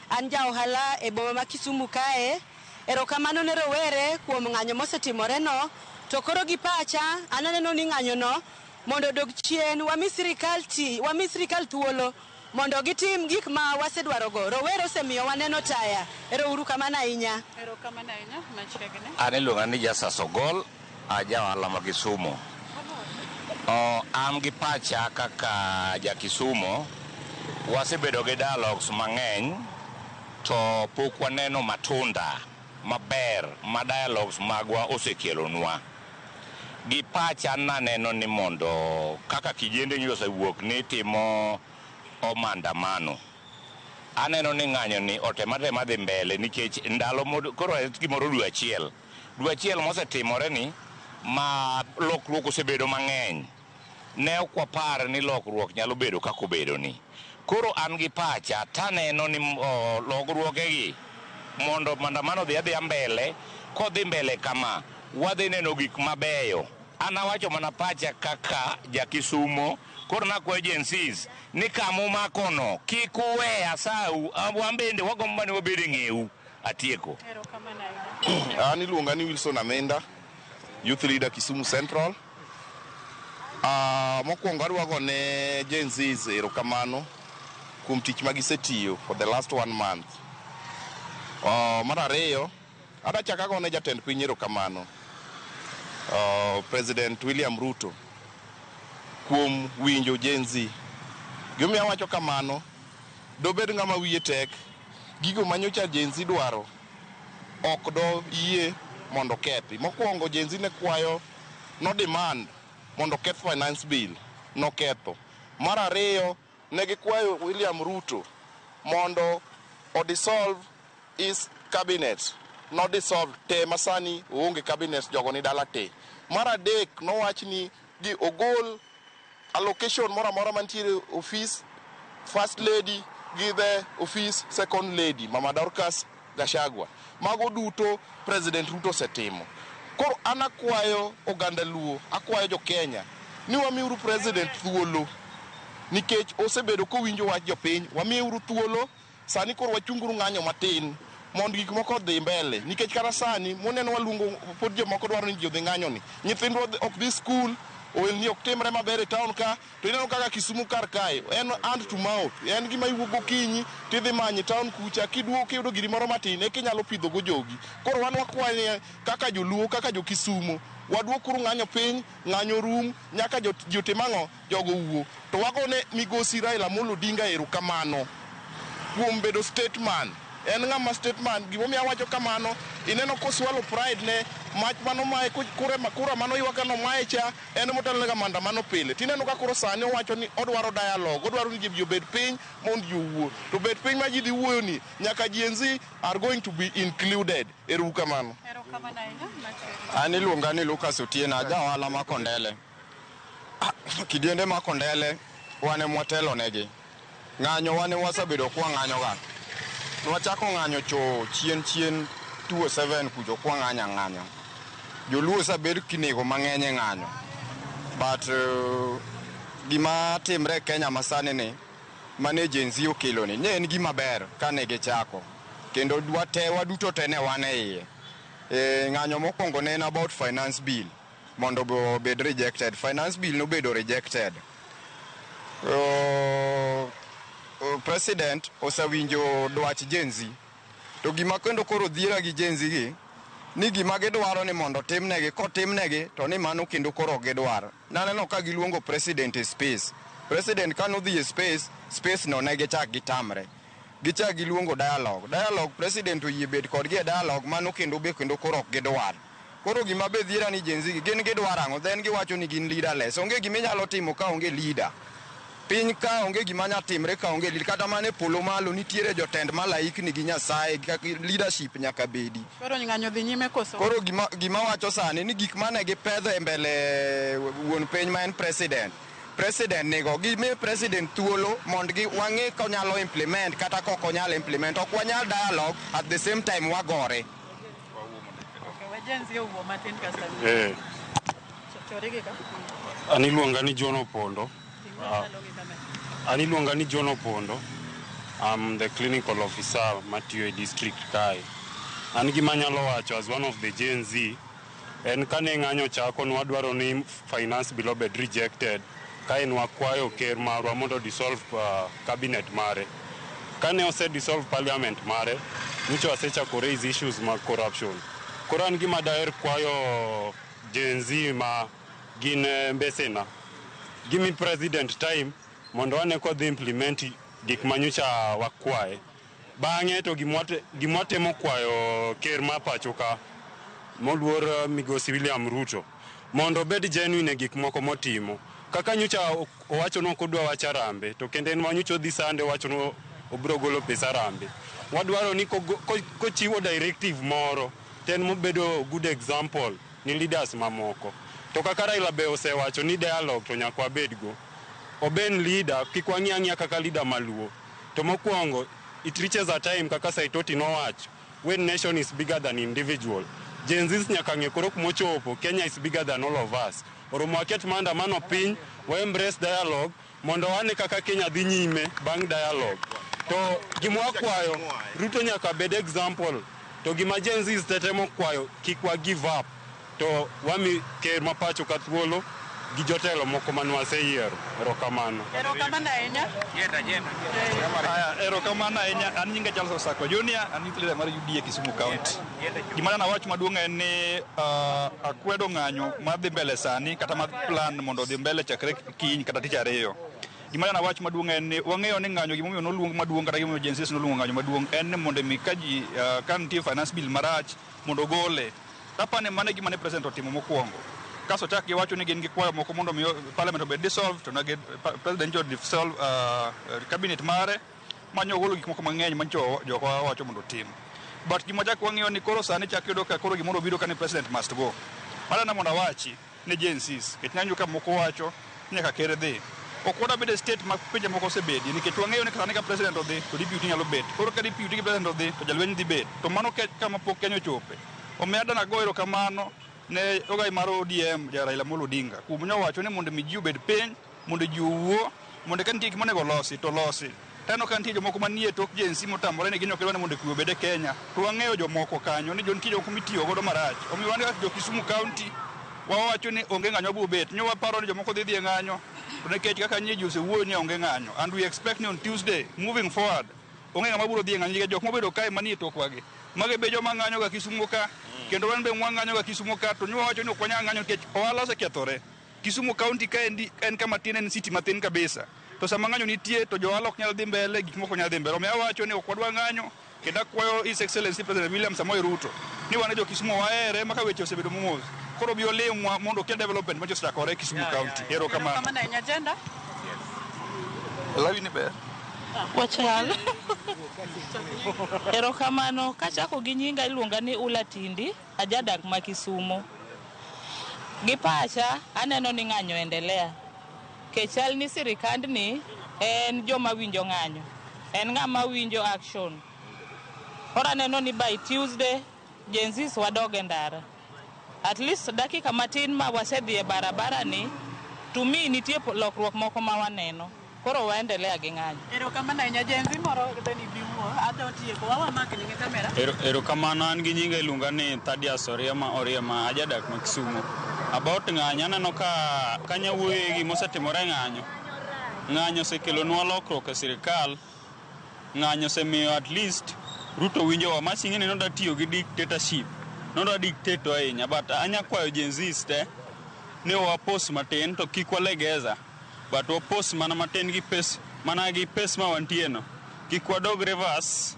an ja ohala e boma ma Kisumu kae. Erokamano ne rowere kuom ng'anyo mosetimore no, to koro gi pacha an aneno ni ng'anyo no mondo odog chien, wami sirikal ti, wami sirikal thuolo mondo gitim gik ma wasedwarogo. Rowere osemiyo waneno taya. Ero uru kamano ahinya. Erokamano ahinya, machiegni. An iluonga ni Jasas Ogol, a ja ohala ma Kisumu. An gi pacha kaka ja Kisumo, wasebedo gi dialogues mang'eny to pok waneno matunda maber ma dialogues magwa osekelonwa. Gi pacha naneno ni mondo kaka kijende nyocha osewuok ni timo maandamano, aneno ni ng'anyo ni otema tema dhi mbele nikech ndalo koro en gimoro dwe achiel. Dwe achiel mosetimore ni ma lokruok osebedo mang'eny. Ne ok wapar ni lokruok nyalo bedo kaka obedo ni. Koro an gi pacha taneno ni lokruokegi mondo maandamano dhi adhiya mbele, kodhi mbele kama wadhi neno gik mabeyo. An awacho mana pacha kaka ja Kisumo, koro nakwayo Gen Zs ni kamumakono kik uwe asau, wan bende wagombo mana wabed e ng'eu. Atieko. An iluonga ni Wilson Amenda, youth leader Kisumu Central. Mokwongo adwa gone Gen Zs erokamano kuom tich ma gisetiyo for the last 1 month. Mar ariyo, adwa chako agone jatend piny erokamano, President William Ruto, kuom winjo Gen Z. Gimomiyo awacho kamano, dobed ng'ama wiye tek, gigo manyocha Gen Z dwaro ok do yie mondo kethi. Mokwongo Gen Z ne kwayo, no demand mondo oketh finance bill, noketho. Mar ariyo, ne gikwayo William Ruto mondo o dissolve his cabinet, no dissolve te masani oonge cabinet, jogo ni dala te. Mar adek, nowach ni gi ogol allocation moro amora mantiere office first lady gi the office second lady Mama Dorcas Gachagua. Mago duto President Ruto osetimo. Koro an akwayo oganda Luo, akwayo jo Kenya ni wamiuru President thuolo nikech osebedo kowinjo wach jopiny, wamiuru thuolo. Sani koro wachunguru ng'anyo matin mondo gik moko odhi mbele, nikech kata sani muneno waluongo pod jomoko dwaro ni ji odhi ng'anyo ni nyithindwa ok dhi skul, Ohelni ok timre maber e town ka, to ineno kaka Kisumu kar kae en hand to mouth, en gima iwuok gokinyi tidhi manyo e town kucha, kiduogo kiyudo giri moro matin eka inyalo pidho go jogi. Koro wan wakwaye kaka joluo, kaka jo Kisumo, waduok uru ng'anyo piny, ng'anyo rum, nyaka jotim ang'o, jogo wuo. To wagone migosi Raila Amolo Odinga erokamano kuom bedo statesman. En ng'ama statesman, gimomiyo awacho kamano, ineno koswalo pride ne mach manomaye kura manoywak nomaye cha, en motelo nega maandamano pile. Tineno ka koro sani owacho ni odwaro dialogue, odwaro ni ji obed piny mondo ji owuo. To bet piny ma ji dhi wuoyo ni, nyaka Gen Z are going to be included. Ero uru kamano. Erokamano ahinya. Machiegni. An iluonga ni Lucas Otieno, aja ohala ma Kondele. Kidiende ma Kondele wan ema watelo negi. Ng'anyo wan ema wasebedo kwa ng'anyo ga. Nwachako ng'anyo cho chien chien 2007 kucho kwa ng'anyo ang'anya. Joluo osebed kinego mang'eny e ng'anyo. But gima timre e Kenya masani ni mane Gen Z okelo ni ne en gima ber kane gichako. Kendo wate waduto te ne wan e iye. Ng'anyo mokwongo ne en about finance bill mondo obed rejected. Finance bill nobedo rejected. President osewinjo dwach Gen Z. To gima kendo koro dhiera gi Gen Z gi, ni gima gidwaro ni mondo timnegi, kotimnegi to ni mano kendo koro ok gidwar. Naneno ka giluongo president e space. President kanodhi e space, space no ne gichak gitamre. Gichak giluongo dialogue. Dialogue president oyie bet kodgi e dialogue, mano kendo be kendo koro ok gidwar. Koro gima be dhiera ni Gen Z gi, gin gidwaro ang'o? Then giwacho ni gin leaderless. Onge gima inyalo timo ka onge leader. Piny ka onge gima nya timre ka onge leader. Kata mana e polo malo nitiere jotend malaikni gi Nyasaye, leadership nyaka bedi. Koro ng'anyo dhi nyime koso? Koro gima wacho sani ni gik mane gipedho e mbele wuon piny ma en president. President nigo, gimi president thuolo mondo gi wang'e ka onyalo implement kata ka ok onyal implement. Ok wanyal dialogue at the same time wagore. Okay, we Gen Z owuo matin kasto. Chorigi ka. An iluonga ni John Opondo. An iluonga ni John Opondo. I'm the clinical officer matiyo e district kae. An gima anyalo wacho as one of the Gen Z en kane ng'anyo chako nwadwaro ni finance bill obed rejected ka en wakwayo ker marwa mondo dissolve cabinet mare. Kane ose dissolve parliament mare, nyocha wasechako raise issues mag corruption. Koro an gima daher kwayo Gen Z ma gin mbesena, gimi president time mondo wane kodhi implement gik manyocha wakwaye. Bang'e to gimwatemo kwayo ker ma pacho ka moluor migosi William Ruto mondo obed genuine e gik moko motimo. Kaka nyocha owacho ni ok odwa wach Harambee, to kendo en ma nyocha odhi sande owacho ni obiro golo pesa Harambee. Wadwaro ni kochiwo directive moro, to en mobedo good example ni leaders mamoko. To kaka Raila be osewacho ni dialogue to nyaka wabedgo. Oben leader, kik wang'i ang'iya kaka leader maluo. To mokwongo, it reaches a time kaka Saitoti nowacho, when nation is bigger than individual. Gen Z nyaka ng'e koro kumochopo, Kenya is bigger than all of us. Oromo waket maandamano piny, wa embrace dialogue, mondo wane kaka Kenya dhi nyime bang' dialogue. To gima wakwayo, Ruto nyaka bed example. To gima Gen Z temo kwayo, kik wa give up. To wami ker ma pacho ka thuolo gi jotelo moko mane waseyiero. Erokamano. Erokamano ahinya. Aya, erokamano ahinya. An nyinga Charles Osako Junior, an youth leader mar UDA Kisumu County. Gima dana wach maduong' en ni akwedo ng'anyo madhi mbele sani kata ma plan mondo odhi mbele chakre kiny kata tich ariyo. Gima dana wach maduong' en ni wang'eyo ni ng'anyo gimomiyo noluong maduong' kata gimomiyo Gen Z noluongo ng'anyo maduong' en ni mondo mi ka ji ka nitie finance bill marach mondo ogole. Apani mano e gima ne president otimo mokwongo. Kasto chak giwacho ni gin gi kwayo moko mondo mi parliament obed dissolved to negi president jo dissolve cabinet mare manyo ogolo gik moko mang'eny mancho jokwa wacho mondo otim. But gima chak wang'iyo ni koro sani chak yudo ka koro gimoro obiro ka ni president must go. Madana mondo awachi ne Gen Zs, nikech nanyo ka moko wacho ni nyaka ker dhi. Ok wadwa bedo e state ma pinje moko osebedie nikech wang'eyo ni sani ka president odhi to deputy nyalo bet. Koro ka deputy gi president odhi to jalweny dhi bet. To mano kama pok Kenya ochope. Omiyo adana ago erokamano ne ogai mar ODM ja Raila Amolo Odinga kuom nyowacho ni mondo mi ji obed piny, mondo ji owuo, mondo ka nitie gik monego olosi to olosi. Taneno ka nitie jomoko manie tok Gen Z motamore ni gin ok gidwa ni mondo kwe obed e Kenya. To wang'eyo jomoko kanyo ni nitie jomoko mitiyo godo marach. Omiyo wan kaka jo Kisumu County Wawacho ni onge ng'anyo mabiro bet. Nyo waparo ni jomoko dhi dhi e ng'anyo. To nikech kaka nyie ji osewuoyo ni onge ng'anyo. And we expect ni on Tuesday, moving forward, onge ng'ama biro dhi e ng'anyo nikech jok mobedo kae manie tokwa gi. Magi be joma ng'anyo ga Kisumo ka, kendo wan be mwang'anyo ga Kisumo ka, to nyo wawacho ni ok wanyal ng'anyo nikech ohala osekethore. Kisumu County kaendi en kama tin, en city matin kabisa. To sama ng'anyo nitie to jo ohala ok nyal dhi mbele, gik moko ok nyal dhi mbele. Omiyo awacho ni ok wadwa ng'anyo, kendo akwayo His Excellency President William Samoei Ruto ni wan jo Kisumu wahere ma ka weche osebedo mos. Koro bi olimwa mondo okel development ma osechakore Kisumu County. Erokamano. Erokamano ahinya agenda. Lawi ni ber. Wachal. Erokamano. Kachako gi nyinga iluonga ni Ula Tindi, ajadak ma Kisumo. Gi pacha aneno ni ng'anyo endelea. Kech chal ni sirikandni en joma winjo ng'anyo. En ng'ama winjo action. Koro aneno ni by Tuesday, Gen Zs wadog e ndara. At least dakika matin ma wasedhi e barabara ni, to me nitie lokruok moko ma waneno. Koro waendelea gi ng'anyo. Erokamano ahinya Gen Z moro then ibi wuo. Adwa tieko. Wawa mak ni kamera. Erokamano an gi nyinga iluonga ni Thaddeus Oriema Oriema ajadak ma Kisumu. About ng'anyo aneno ka kanya wuoye gi mosetimore e ng'anyo. Ng'anyo osekelonwa lokruok e sirikal. Ng'anyo osemiyo at least Ruto winjowa. Mach ing'e ni nodwa tiyo gi dictatorship. Nodwa dictate ahinya but anya kwayo Gen Zs te ni wapos matin to kik walegeza. But wapos mana matin gi pace mana gi pace ma wantie no. Kik wadog reverse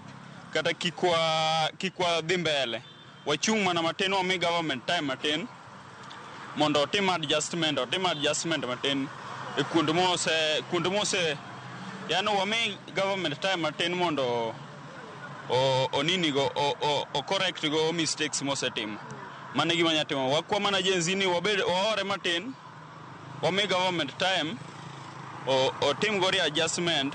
kata kik wa kik wadhi mbele. Wachung' mana matin wami government time matin mondo otim adjustment, otim adjustment matin e kuonde mose kuonde mose yani wami government time matin mondo o onini go o, o, o correct go mistakes mosetimo. Mano e gima anya timo. Wakwa mana Gen Z ni wabed waore matin wami government time o, otim go readjustment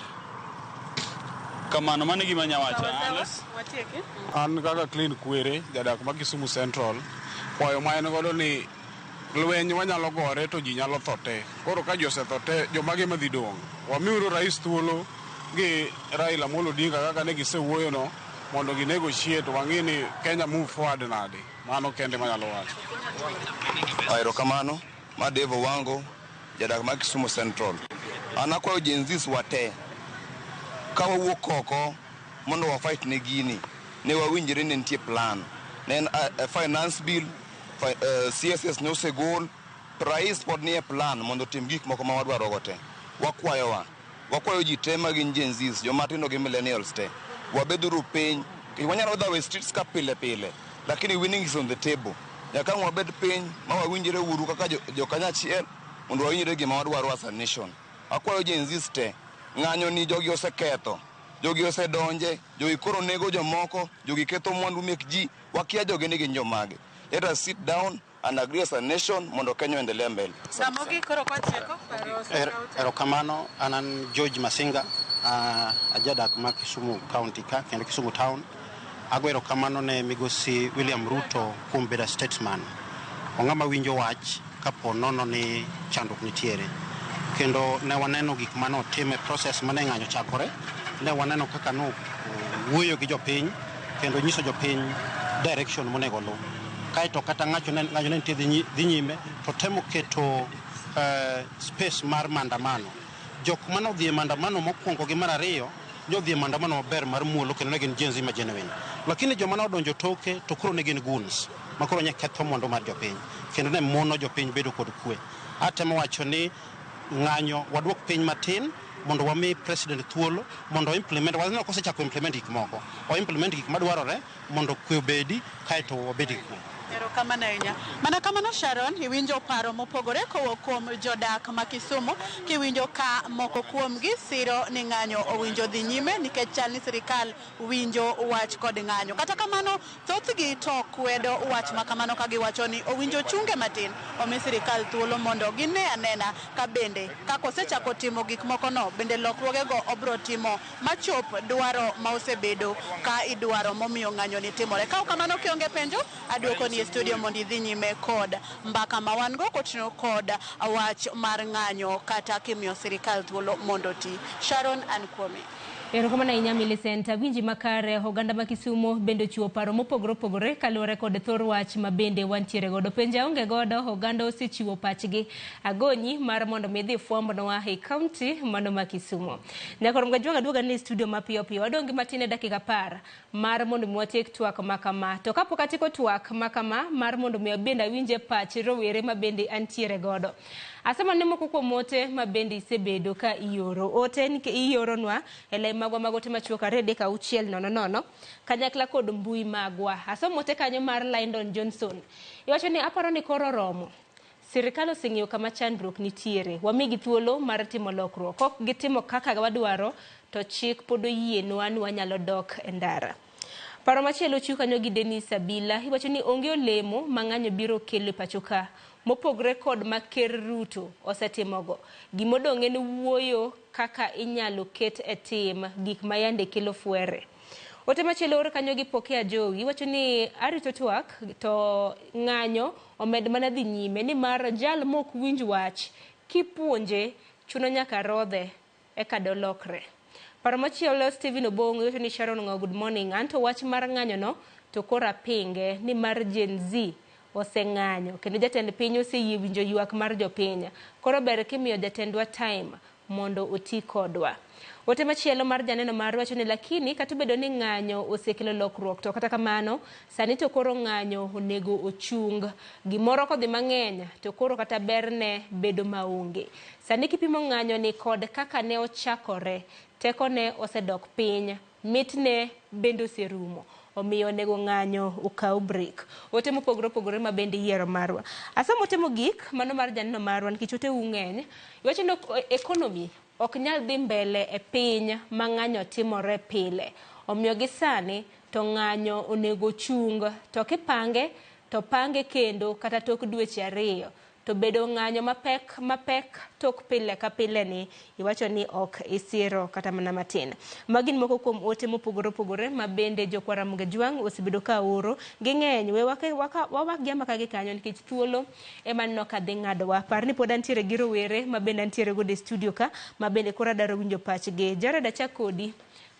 kamano mano e gima anya wacho. Unless Watieki. An kaka Clean Kwere, jadak ma Kisumu Central, kwayo ma en godo ni lweny wanyalo gore to ji nyalo tho te. Koro ka ji osetho te, jomage madhi dong'? Wamiuru rais thuolo gi Raila Amolo Odinga kaka ne gisewuoyo no mondo gi negotiate wang'i ni Kenya move forward nade. Mano kende manyalo wacho. Erokamano, ma Dave Owango, jadak ma Kisumu Central. An akwayo Gen Zs wate, ka wawuok oko mondo wa fight ne gini, ne wawinjre ni nitie plan. Ne en a finance bill, CSS ne osegol, rais pod nie plan mondo otim gik moko ma wadwaro go te. Wakwayowa, wakwayo ji te ma gin Gen Zs, joma tindo gi millennials te, wabeduru piny, wanyalo dhawo e streets ka pile pile, lakini winning is on the table. Nyaka ang' wabed piny ma wawinjre uru kaka jokanya achiel mondo wawinjre gima wadwaro as a nation. Akwayo Gen Zs te, ng'anyo ni jogi oseketho, jogi osedonje, jogi koro nego jomoko, jogi ketho mwandu mek ji, wakia jogi ni gin jomage. Let us sit down and agree as a nation mondo Kenya oendelea mbele. Samo gi koro kwatieko. Paro osekaw te. Erokamano, an an George Masinga, ajadak ma Kisumu County ka, kendo Kisumu Town. Ago erokamano ne migosi William Ruto kuom bedo a statesman. Ong'ama winjo wach kapo nono ni chandruok nitiere. Kendo ne waneno gik mane otim e process mane ng'anyo chakore. Ne waneno kaka no wuoyo gi jopiny kendo nyiso jopiny direction monego oluw. Kaeto kata ng'acho ne ng'anyo ne nitie dhi nyime to temo keto space mar maandamano. Jok mane odhi e maandamano mokwongo gi mar ariyo ne odhi e maandamano maber mar muolo kendo ne gin Gen Z ma genuine. Lakini joma ne odonjo toke to koro ne gin goons ma koro ne ketho mwandu mar jopiny kendo ne mono jopiny bedo kod kwe. Atemo wacho ni ng'anyo waduok piny matin mondo wami president thuolo mondo implement waneno kosechako implement gik moko o implement gik madwarore mondo kwe obedi kaeto wabed gi kwe. Erokamano ahinya. Mana kamano Sharon, iwinjo paro mopogore kowuok kuom jodak ma Kisumu, kiwinjo ka moko kuomgi siro ni ng'anyo owinjo dhi nyime nikech chal ni sirikal winjo wach kod ng'anyo. Kata kamano, thothgi to kwedo wach ma kamano ka giwacho ni owinjo chunge matin omi sirikal thuolo mondo gine anena ka bende kaka osechako timo gik moko no, bende lokruogego obro timo machop dwaro ma osebedo ka idwaro momiyo ng'anyo ni timore. Ka ok kamano kionge penjo, aduoko ni e studio mondo idhi nyime kod mbaka ma wan go koting'o kod wach mar ng'anyo kata kimiyo sirikal thuolo mondo oti. Sharon an kuomi. Erokamano ahinya Millicent. Awinji makare, oganda ma Kisumo bende ochiwo paro mopogore opogore kaluwore kod thor wach ma bende wantiere godo. Penjo aonge godo, oganda osechiwo pachgi. Agonyi mar mondo mi idhi fwambnwa e kaunti mano ma Kisumo. Nyakoro Mgajwang' aduoga ni e studio mapiyo piyo. Wadong' gi matin e dakika 10 mar mondo mi watiek twak ma kama. To kapok atieko twak ma kama mar mondo mi abende awinje pach rowere ma bende antiere godo. Asema ne moko kuom ote ma bende isebedo ka ioro. Ote ioronwa e lai magwa mag ote machuok 2 3 6 0 0 kanyakla kod mbui magwa. Asomo ote kanyo mar Lyndon Johnson. Iwacho ni aparo ni koro oromo. Sirikal oseng'eyo kama chandruok nitiere. Wamigi thuolo mar timo lokruok. Kok gitimo kaka wadwaro to chik pod oyienwa ni wanyalo dok e ndara. Paro machielo ochiw kanyo gi Dennis Abila. Iwacho ni onge olemo ma ng'anyo biro kelo e pacho ka. Mopogre kod ma Ker Ruto osetimogo. Gimodong' en wuoyo kaka inyalo ket e tim gik ma yande kelo fwere. Ote machielo or kanyo gi Pokea Ajowi. Iwacho ni arito twak to ng'anyo omed mana dhi nyime nimar jal mok winj wach kipuonje chuno nyaka rodhe eka dolokre. Paro machielo Stephen Obong' iwacho ni Sharon Ng'o good morning. Anto wach mar ng'anyo no to koro apinge nimar Gen Z oseng'anyo kendo jatend piny oseyie winjo ywak mar jopiny. Koro ber kimiyo jatendwa time mondo oti kodwa. Ote machielo mar janeno mar wacho ni lakini kata obedo ni ng'anyo osekelo lokruok to kata kamano sani to koro ng'anyo onego ochung. Gimoro kodhi mang'eny to koro kata berne bedo maonge. Sani kipimo ng'anyo ni kod kaka ne ochakore, tekone osedok piny, mitne bende oserumo. Omiyo onego ng'anyo okaw break. Ote mopogore opogore ma bende iyiero marwa. Asomo ote mogik, mano mar janeno marwa nikech ote u ng'eny. Iwacho ni economy ok nyal dhi mbele e piny ma ng'anyo timore pile. Omiyo gi sani to ng'anyo onego chung to kipange to pange kendo kata tok dweche 2. To bedo ng'anyo mapek mapek tok pile ka pile ni iwacho ni ok isiro kata mana matin. Magi moko kuom ote mopogore opogore ma bende jokwa Ramogi Ajwang' osebedo ka oro. Ging'eny, we wawak gi amaka gi kanyo nikech thuolo ema aneno ka dhi ng'adowa. Par ni pod antiere gi rowere ma bende antiere godo e studio ka ma bende koro adwaro winjo pachgi. Jared achak kodi.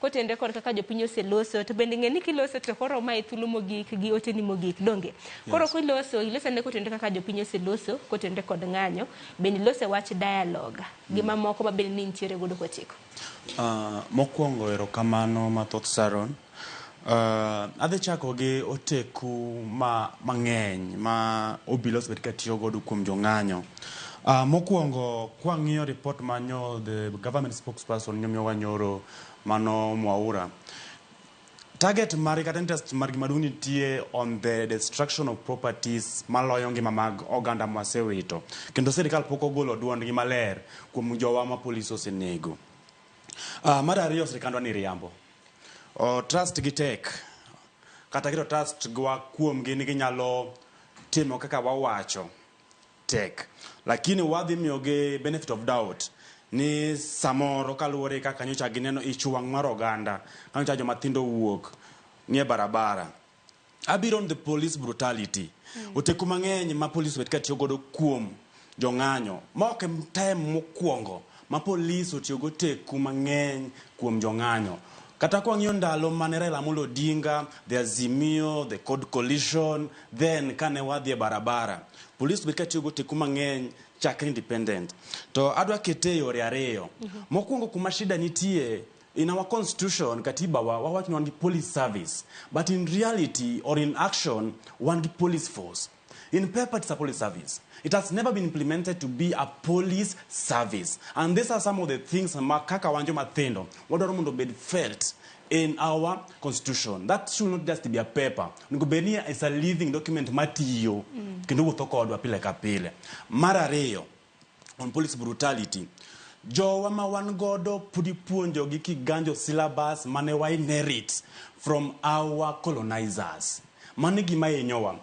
Kotenre kod kaka jopiny oseloso to bende ng'e ni kiloso to koro mae thuolo mogik gi oteni mogik donge. Koro kiloso iloso ane kotenre kaka jopiny oseloso kotenre kod ng'anyo bende iloso e wach dialogue gi mamoko ma bende ni nitiere godo kwatieko. Mokwongo erokamano mathoth Sharon. Adhi chako gi oteku ma mang'eny ma obila osebet ka tiyo godo kuom jong'anyo. Mokwongo kwang'iyo report manyo the government spokesperson nyomiyowa nyoro mano Mwaura. Target margi kata interest margi maduong' nitie on the destruction of properties maloyo ngima mag oganda mwasewito. Kendo sirikal pok ogolo duondgi maler kuom jowa ma polis osenego. Mar ariyo sirikandwa ni riambo. Trust gi tek. Kata keto trust gwa kuomgi ni ginyalo timo kaka wawacho tek. Lakini wadhi miyogi benefit of doubt ni samoro kaluwore kaka nyocha gineno ich wang' mar oganda ka nyocha joma tindo owuok nie barabara. Abiro on the police brutality. Oteku mang'eny ma police obet ka tiyo godo kuom jong'anyo. Ma ok en time mokwongo ma police otiyo go teku mang'eny kuom jong'anyo. Kata kwang'iyo ndalo mane Raila Amolo Odinga, the Azimio, the CORD coalition, then kane wadhi e barabara, police obet ka tiyo go teku mang'eny chakre independent. To adwa kete e yore ariyo. Mokwongo kuma shida nitie, in our constitution, katiba wa, wawacho ni wan gi police service. But in reality or in action, wan gi police force. In paper, it's a police service. It has never been implemented to be a police service. And these are some of the things ma kaka wan joma tindo, wadwaro mondo obed felt in our constitution. That should not just be a paper. Onego bed ni it's a living document matiyo kendo wuotho kodwa pile ka pile. Mar ariyo, on police brutality. Jowa ma wan godo pod ipuonjo gi kiganjo syllabus mane wa inherit from our colonizers. Mano e gima hinyowa.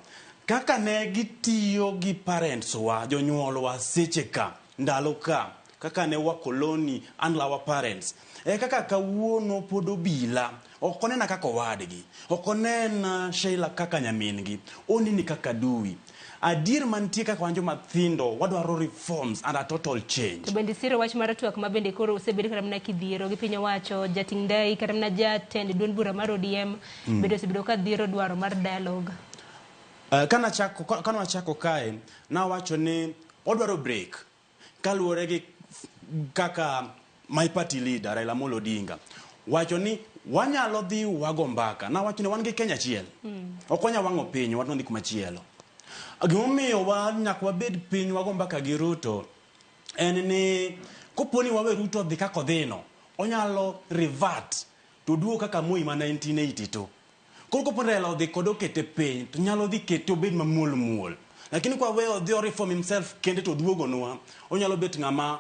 Kaka ne gitiyo gi parents wa, jonyuolwa seche ka, ndalo ka, kaka ne wakoloni and our parents. E kaka kawuono pod obila ok onena kaka owadgi, ok onena Sheila kaka nyamin-gi, oneni kaka adui. Adier mantie kaka wan joma thindo wadwaro reforms and a total change. To bende siro wach mar twak ma bende koro osebed kata mana kidhiero gi piny owacho, jating' ndai kata mana jatend duond bura mar ODM bende osebedo ka dhiero dwaro mar dialogue. Kane wachako kae, nawacho ni wadwaro break kaluwore gi kaka my party leader Raila Amolo Odinga wacho ni wanyalo dhi wago mbaka. Nawacho ni wan gi Kenya achiel. Ok wanyal wang'o piny wadwa dhi kuma chielo. Gimomiyo wa nyaka wabed piny wago mbaka gi Ruto en ni kopo ni wawe Ruto odhi kaka odhino, onyalo revert to oduogo kaka Moi ma 1982. Koro kopo ni Raila odhi kode okete piny to nyalo dhi kete obed mamuol muol. Lakini kwa weyo odhi o reform himself kende to oduogonwa, onyalo bet ng'ama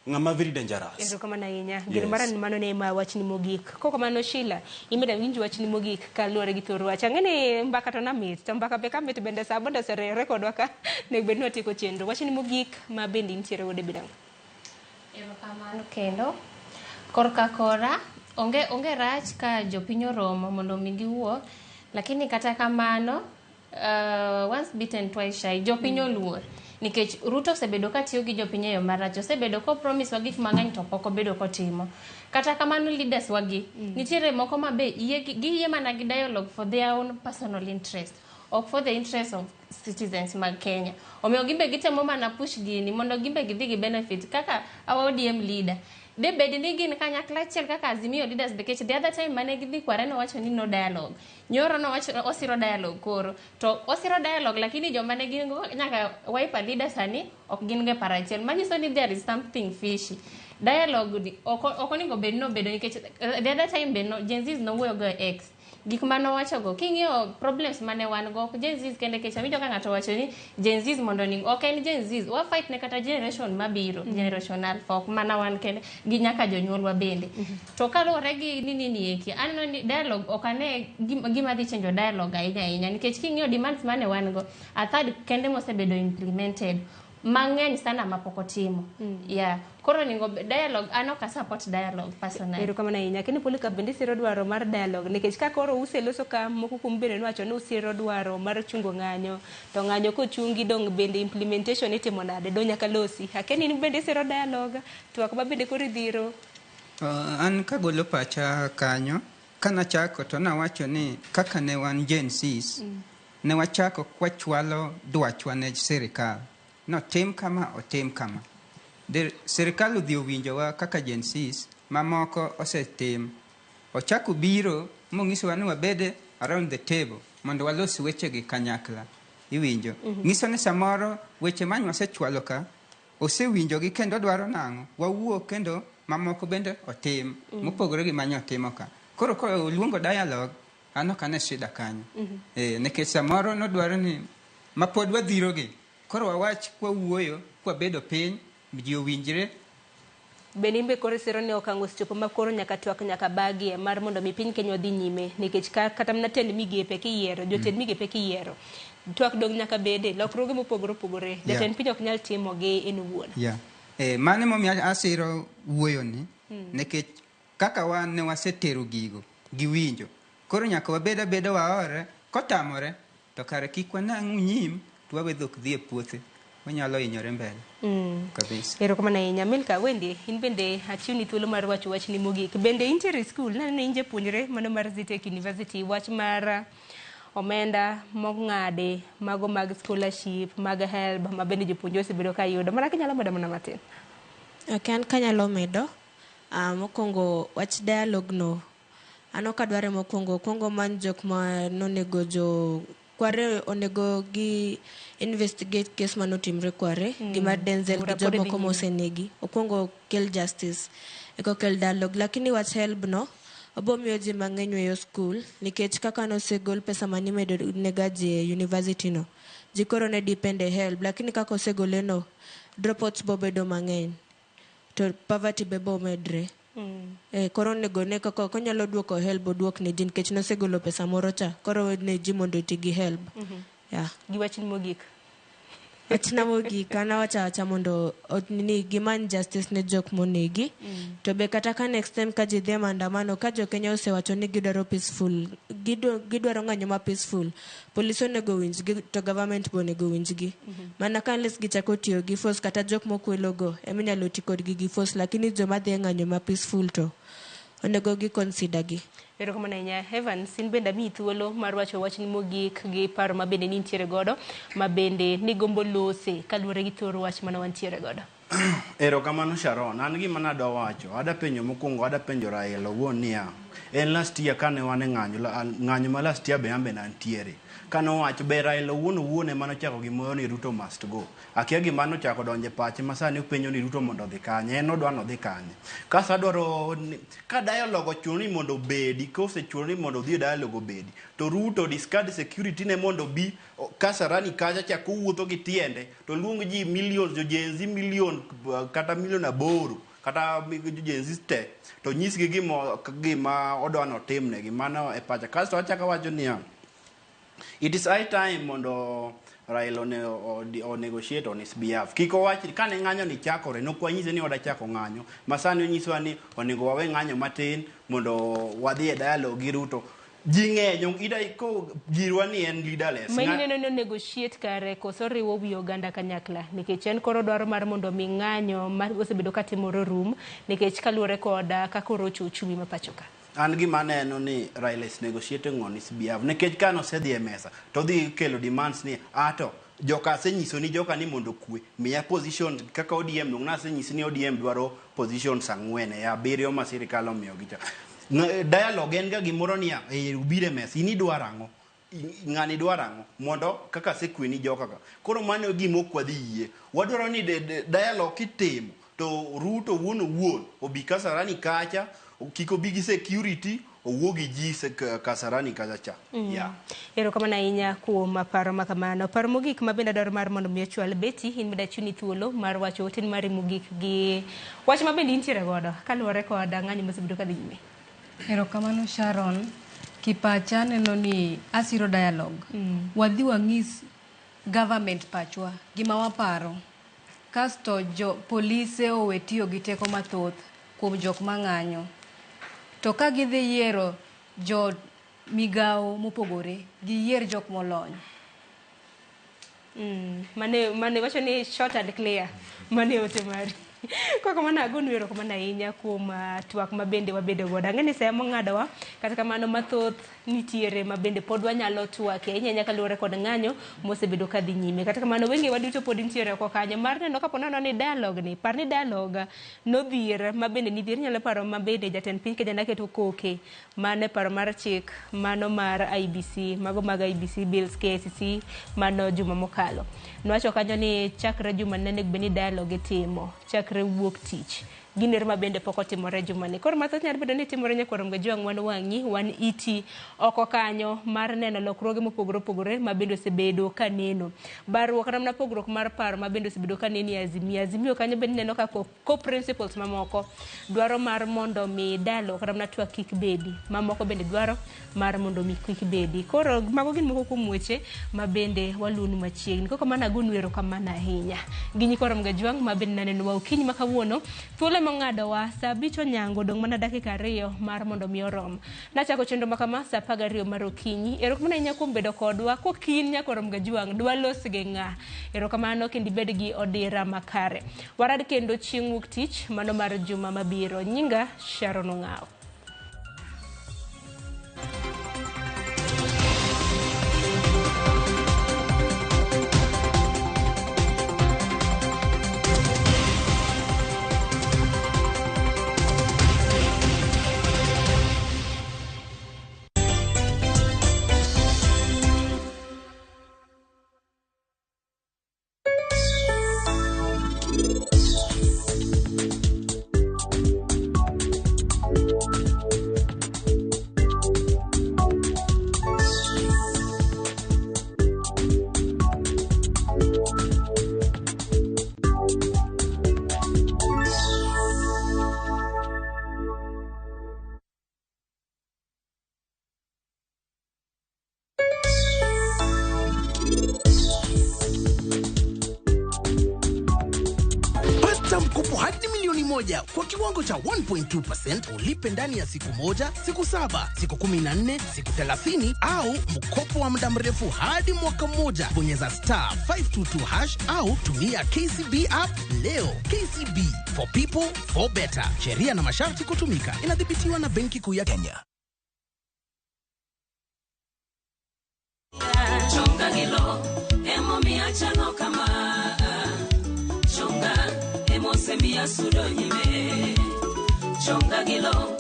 ng'ama very dangerous. Erokamano ahinya. Geno mara ni mano ne ma wachni mogik. Kok kamano Sheila, in bende awinj wachni mogik kaluwore gi thor wach. Ang'e ni mbaka to namit, to mbaka be kamit bende sa bende oserere kodwa ka onego bed ni watieko chenro. Wachni mogik ma bende intiere godo e bidang'. Erokamano kendo. Korka kora, onge, onge rach ka jopiny oromo mondo mi giwuo, lakini kata kamano, once bitten twice shy, jopiny oluor. Nikech Ruto osebedo ka tiyo gi jopiny e yo marach, osebedo ko promise wa gik mang'eny to pok obedo kotimo. Kata kamano leaders wagi, nitiere moko ma be yie giyie mana gi dialogue for their own personal interest, ok for the interest of citizens mag Kenya. Omiyo gimbe gitemo mana push gini mondo gimbe gidhi gi benefit kaka our ODM leader. De bed ni gin kanyakla achiel kaka Azimio leaders nikech the other time mane gidhi Kware nowacho ni no dialogue. Nyoro nowacho osiro dialogue koro. To osiro dialogue lakini joma ne gin go nyaka Wiper leader sani ok gin go e paro achiel. Manyiso ni there is something fishy. Dialogue ni ok onego bed ni obedo nikech the other time be no, Gen Zs nowuoyo go e X. Gik mane owacho go, king'iyo problems mane wan go, ok Gen Zs kende nikech awinjo ka ng'ato owacho ni Gen Zs mondo oning, ok en Gen Zs, wa fight ne kata generation mabiro, generation alpha, ok mana wan kende, gi nyaka jonyuolwa bende. To kaluwore gi nini ni eki, aneno ni dialogue ok ane gima dhi change dialogue ahinya ahinya, nikech king'iyo demands mane wan go, a third kende mosebedo implemented, mang'eny sana mapok otimo. Yeah. Koro onego dialogue, an ok a support dialogue personally. Erokamano ahinya. Kendo Polycarp bende siro dwaro mar dialogue nikech ka koro useloso ka moko kuom bende nowacho ni usiro dwaro mar chungo ng'anyo to ng'anyo kochungi dong bende implementation itimo nade dong nyaka losi. Akia ni in bende isiro dialogue twak ma bende koro idhiro. An kagolo pacha kanyo, kanachako to nawacho ni kaka ne wan Gen Zs, ne wachako kwachwalo dwachwa ne sirikal. Notim kama, otim kama. Sirikal odhi owinjowa kaka Gen Zs, mamoko osetim. Ochako biro monyisowa ni wabed around the table mondo walos wechegi kanyakla. Iwinjo? Nyiso ni samoro weche mane wasechwalo ka, osewinjogi kendo dwaro nang'o? Wawuo kendo mamoko bende otim, mopogore gi mane otimo ka. Koro ka oluongo dialogue, an ok ane shida kanyo. Nikech samoro nodwaro ni mapod wadhirogi. Koro wawach kwawuoyo, kwabedo piny, ji owinjre. Bende in be koro isiro ni okang' osechopo ma koro nyaka twak nyaka bagie mar mondo mi piny Kenya odhi nyime nikech ka kata mana tend migepe kiyiero, jotend migepe kiyiero, twak dong nyaka bede, lokruoge mopogore opogore, jatend piny ok nyal timo gi en owuon. Yeah. Mano emomiyo asiro wuoyoni, nikech kaka wan ne wasetero gigo, giwinjo. Koro nyaka wabed abeda waore, kotamore, to kare kik wanang' nyim, to wawe dhok dhi e puothe. Wanyalo hinyore mbele. Kabisa. Erokamano ahinya. Milka, Wendy, in bende achiwni thuolo mar wacho wachni mogik. Bende intiere e skul, naneno in japuonjre mano mar Zetech University, wach mar omenda mong'adi, mago mag scholarship, mag HELB, ma bende jopuonjre osebedo ka yudo. Mana kinyalo medo mana matin. Ok, an kanyalo medo, mokwongo wach dialogue no, an ok adware mokwongo, okwongo many jok ma nonego jo Kware onego gi investigate case manotimre Kware, gi mar Denzel Bura gi pod dhi jomoko nyime. mosenegi. Okwongo kel justice, eka okel dialogue. Lakini wach HELB no, obo miyo ji mang'eny weyo skul, nikech kaka nosegol pesa manimedo nega ji e university no, ji koro ne depend e HELB. Lakini kaka osegole no, dropouts bo bedo mang'eny, to poverty be bo medre. Koro onego ne kaka onyalo duoko HELB oduok ne ji nikech nosegolo pesa moro cha. Koro ne ji mondo oti gi HELB. Yeah. Gi wachni mogik. Wachna mogik an awacho awacha mondo nini gimany justice ne jok monegi. To be kata ka next time ka ji dhi e maandamano ka jo Kenya osewacho ni gidwaro peaceful gidwaro ng'anyo ma peaceful, police onego winjgi to government be onego winjgi. Mana ka unless gichako tiyo gi force kata jok mokwelogo ema inyalo ti kodgi gi force lakini joma dhi e ng'anyo ma peaceful to onego gi consider gi. Erokamano ahinya Evans, in bende amiyi thuolo mar wacho wachni mogik gi paro ma bende nintiere godo ma bende nigombo lose kaluwore gi thor wach mane wantiere godo. Erokamano Sharon, an gima nadwa wacho, ada penjo mokwongo ada penjo Raila owuon niya, en last year kane wan e ng'anyo, ng'anyo ma last year be an be nantiere. Kane owacho be Raila owuon owuon ema nochako gimoro ni Ruto must go. Akia gima nochako donjo e pache ma sani openjo ni Ruto mondo odhi kanye, en odwa nodhi kanye. Kasto adwaro ni, ka dialogue ochuno ni mondo obedi, kosechuno ni mondo odhi e dialogue obedi, to Ruto discard security ne mondo obi Kasarani kacha cha kowuotho gi tiende, to luong ji millions, jo Gen Z million kata million 8 kata jo Gen Z te, to nyisgi gima odwa notimnegi. Mano e pacha. Kasto achako awacho niya, it is high time mondo Raila o negotiate on his behalf. Kik owach kane ng'anyo ni chakore, nok wanyise ni wada chako ng'anyo. Ma sani onyisowa ni onego wawe ng'anyo matin mondo wadhi e dialogue gi Ruto. Ji ng'eny, ida ko girwa ni en leaderless. Ma ineno ni negotiate kare koso riwo wi oganda kanyakla nikech en koro dwaro mar mondo mi ng'anyo ma osebedo katimore rum nikech kaluwore kod kaka orocho uchumi ma pacho ka. An gima aneno ni Raila is negotiating on his behalf. Nikech ka nosedhi e mesa, to odhi kelo demands ni ato joka asenyiso ni joka ni mondo okwe, miya position kaka ODM dong nasenyisi ni ODM dwaro positions 4 e 7 ma sirikal omiyogi cha. Dialogue en ga gimoro niya, ubiro e mesa, in idwaro ang'o? Ng'ani dwaro ang'o? Mondo kaka asekwe ni joka ka. Koro mano e gima ok wadhi yie. Wadwaro ni dialogue kitimo to Ruto wuon owuon obi Kasarani kacha, kik obi gi security, owuo gi ji Kasarani kacha cha. Yeah. Erokamano ahinya kuom paro ma kamano. Paro mogik ma bende adwaro mar mondo mi ochwal Betty, in bende achuni thuolo mar wacho oten mari mogik gi wach ma bende intiere godo kaluwore kod ng'anyo mosebedo kadhi nyime. Erokamano Sharon. Kipacha aneno ni asiro dialogue. Wadhi wang'is government pachwa gima waparo. Kasto jo polise owe tiyo gi teko mathoth kuom jok mang'anyo. To ka gidhi yiero jo migawo mopogore, giyier jok molony. Mane wacho ni short and clear. Mane ote mari. Koko mana agonu erokamano ahinya kuom twak ma bende wabedo godo. Ang'e ni sa mong'adowa, kata kamano mathoth nitiere ma bende pod wanyalo twake ahinya ahinya kaluwore kod ng'anyo mosebedo kadhi nyime. Kata kamano wenge waduto pod nitiere oko kanyo mar neno kapo nono ni dialogue ni, par ni dialogue nodhier ma bende nidhier nyalo paro ma bende jatend piny Kenya naketo koke mane paro mar chik mano mar IBC, mago mag IBC bills KICC mano juma mokalo. Nowacho kanyo ni chakre juma ne onego bed ni dialogue itimo, chakre wuok tich. Giner ma bende pok otimore jumani. Koro mathoth nyalo bedo ni timore nyakwar Mgajwang' wan wang'i, wan iti oko kanyo mar neno lokruoge mopogore opogore ma bende osebedo ka neno. Barruok kata mana pogruok mar paro ma bende osebedo ka neno e Azimio. Azimio kanyo bende neno ka co-principles mamoko dwaro mar mondo mi dialogue kata mana twak kik bedi. Mamoko bende dwaro mar mondo mi kik bedi. Koro mago gin moko kuom weche ma bende waluonu machiegni. Koko mana agonu erokamano ahinya. Gi nyikwa Mgajwang' ma bende nanenowa okinyi ma kawuono, thuolo mong'adowa sa 5 onyango dong' mana dakika 2 mar mondo mi orom. Nachako chenro ma kama sa 12 mar okinyi. Erokamano ahinya kuom bedo kodwa. Kokin nyakwar Mgajwang' dwa los gi ng'a. Erokamano kendo ibed gi odira makare. Warad kendo chieng' wuok tich mano mar juma mabiro. Nyinga Sharon Ong'awo. moja kwa kiwango cha 1.2% ulipe ndani ya siku moja, siku 7, siku 14, siku 30 au mkopo wa muda mrefu hadi mwaka mmoja. Bonyeza star 522 hash au tumia KCB app leo. KCB for people for better. Sheria na masharti kutumika. Inadhibitiwa na Benki Kuu ya Kenya. Chonga gilo, emo miachano kama Chonga, emo semia sudo nyime Chonga gilo,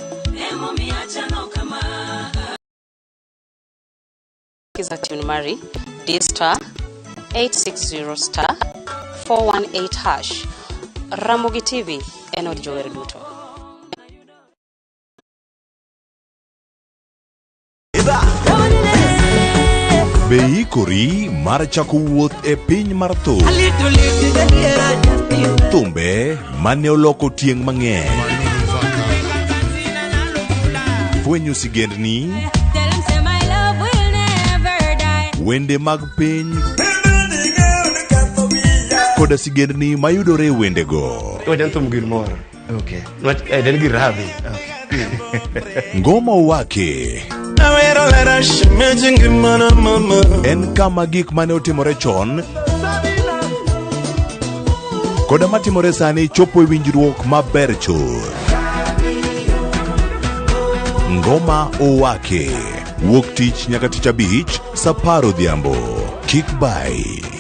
emo miachano kama Za Tune D star 860 star 418 hash. Ramogi TV en od jower duto. Be ikori mar chako wuoth e piny mar thum. Thumbe mane oloko tieng' mang'eny. Fwenyo sigendni, wende mag piny koda sigendni mayudore e wendego. Wach thum gir moro. Okay. Wach en gir rabi. Ngoma Owake en kama gik mane otimore chon koda matimore sani chopo e winjruok maber chuth. Ngoma Owake wuok tich nyaka tich abich saa 10 odhiambo. Kik bai.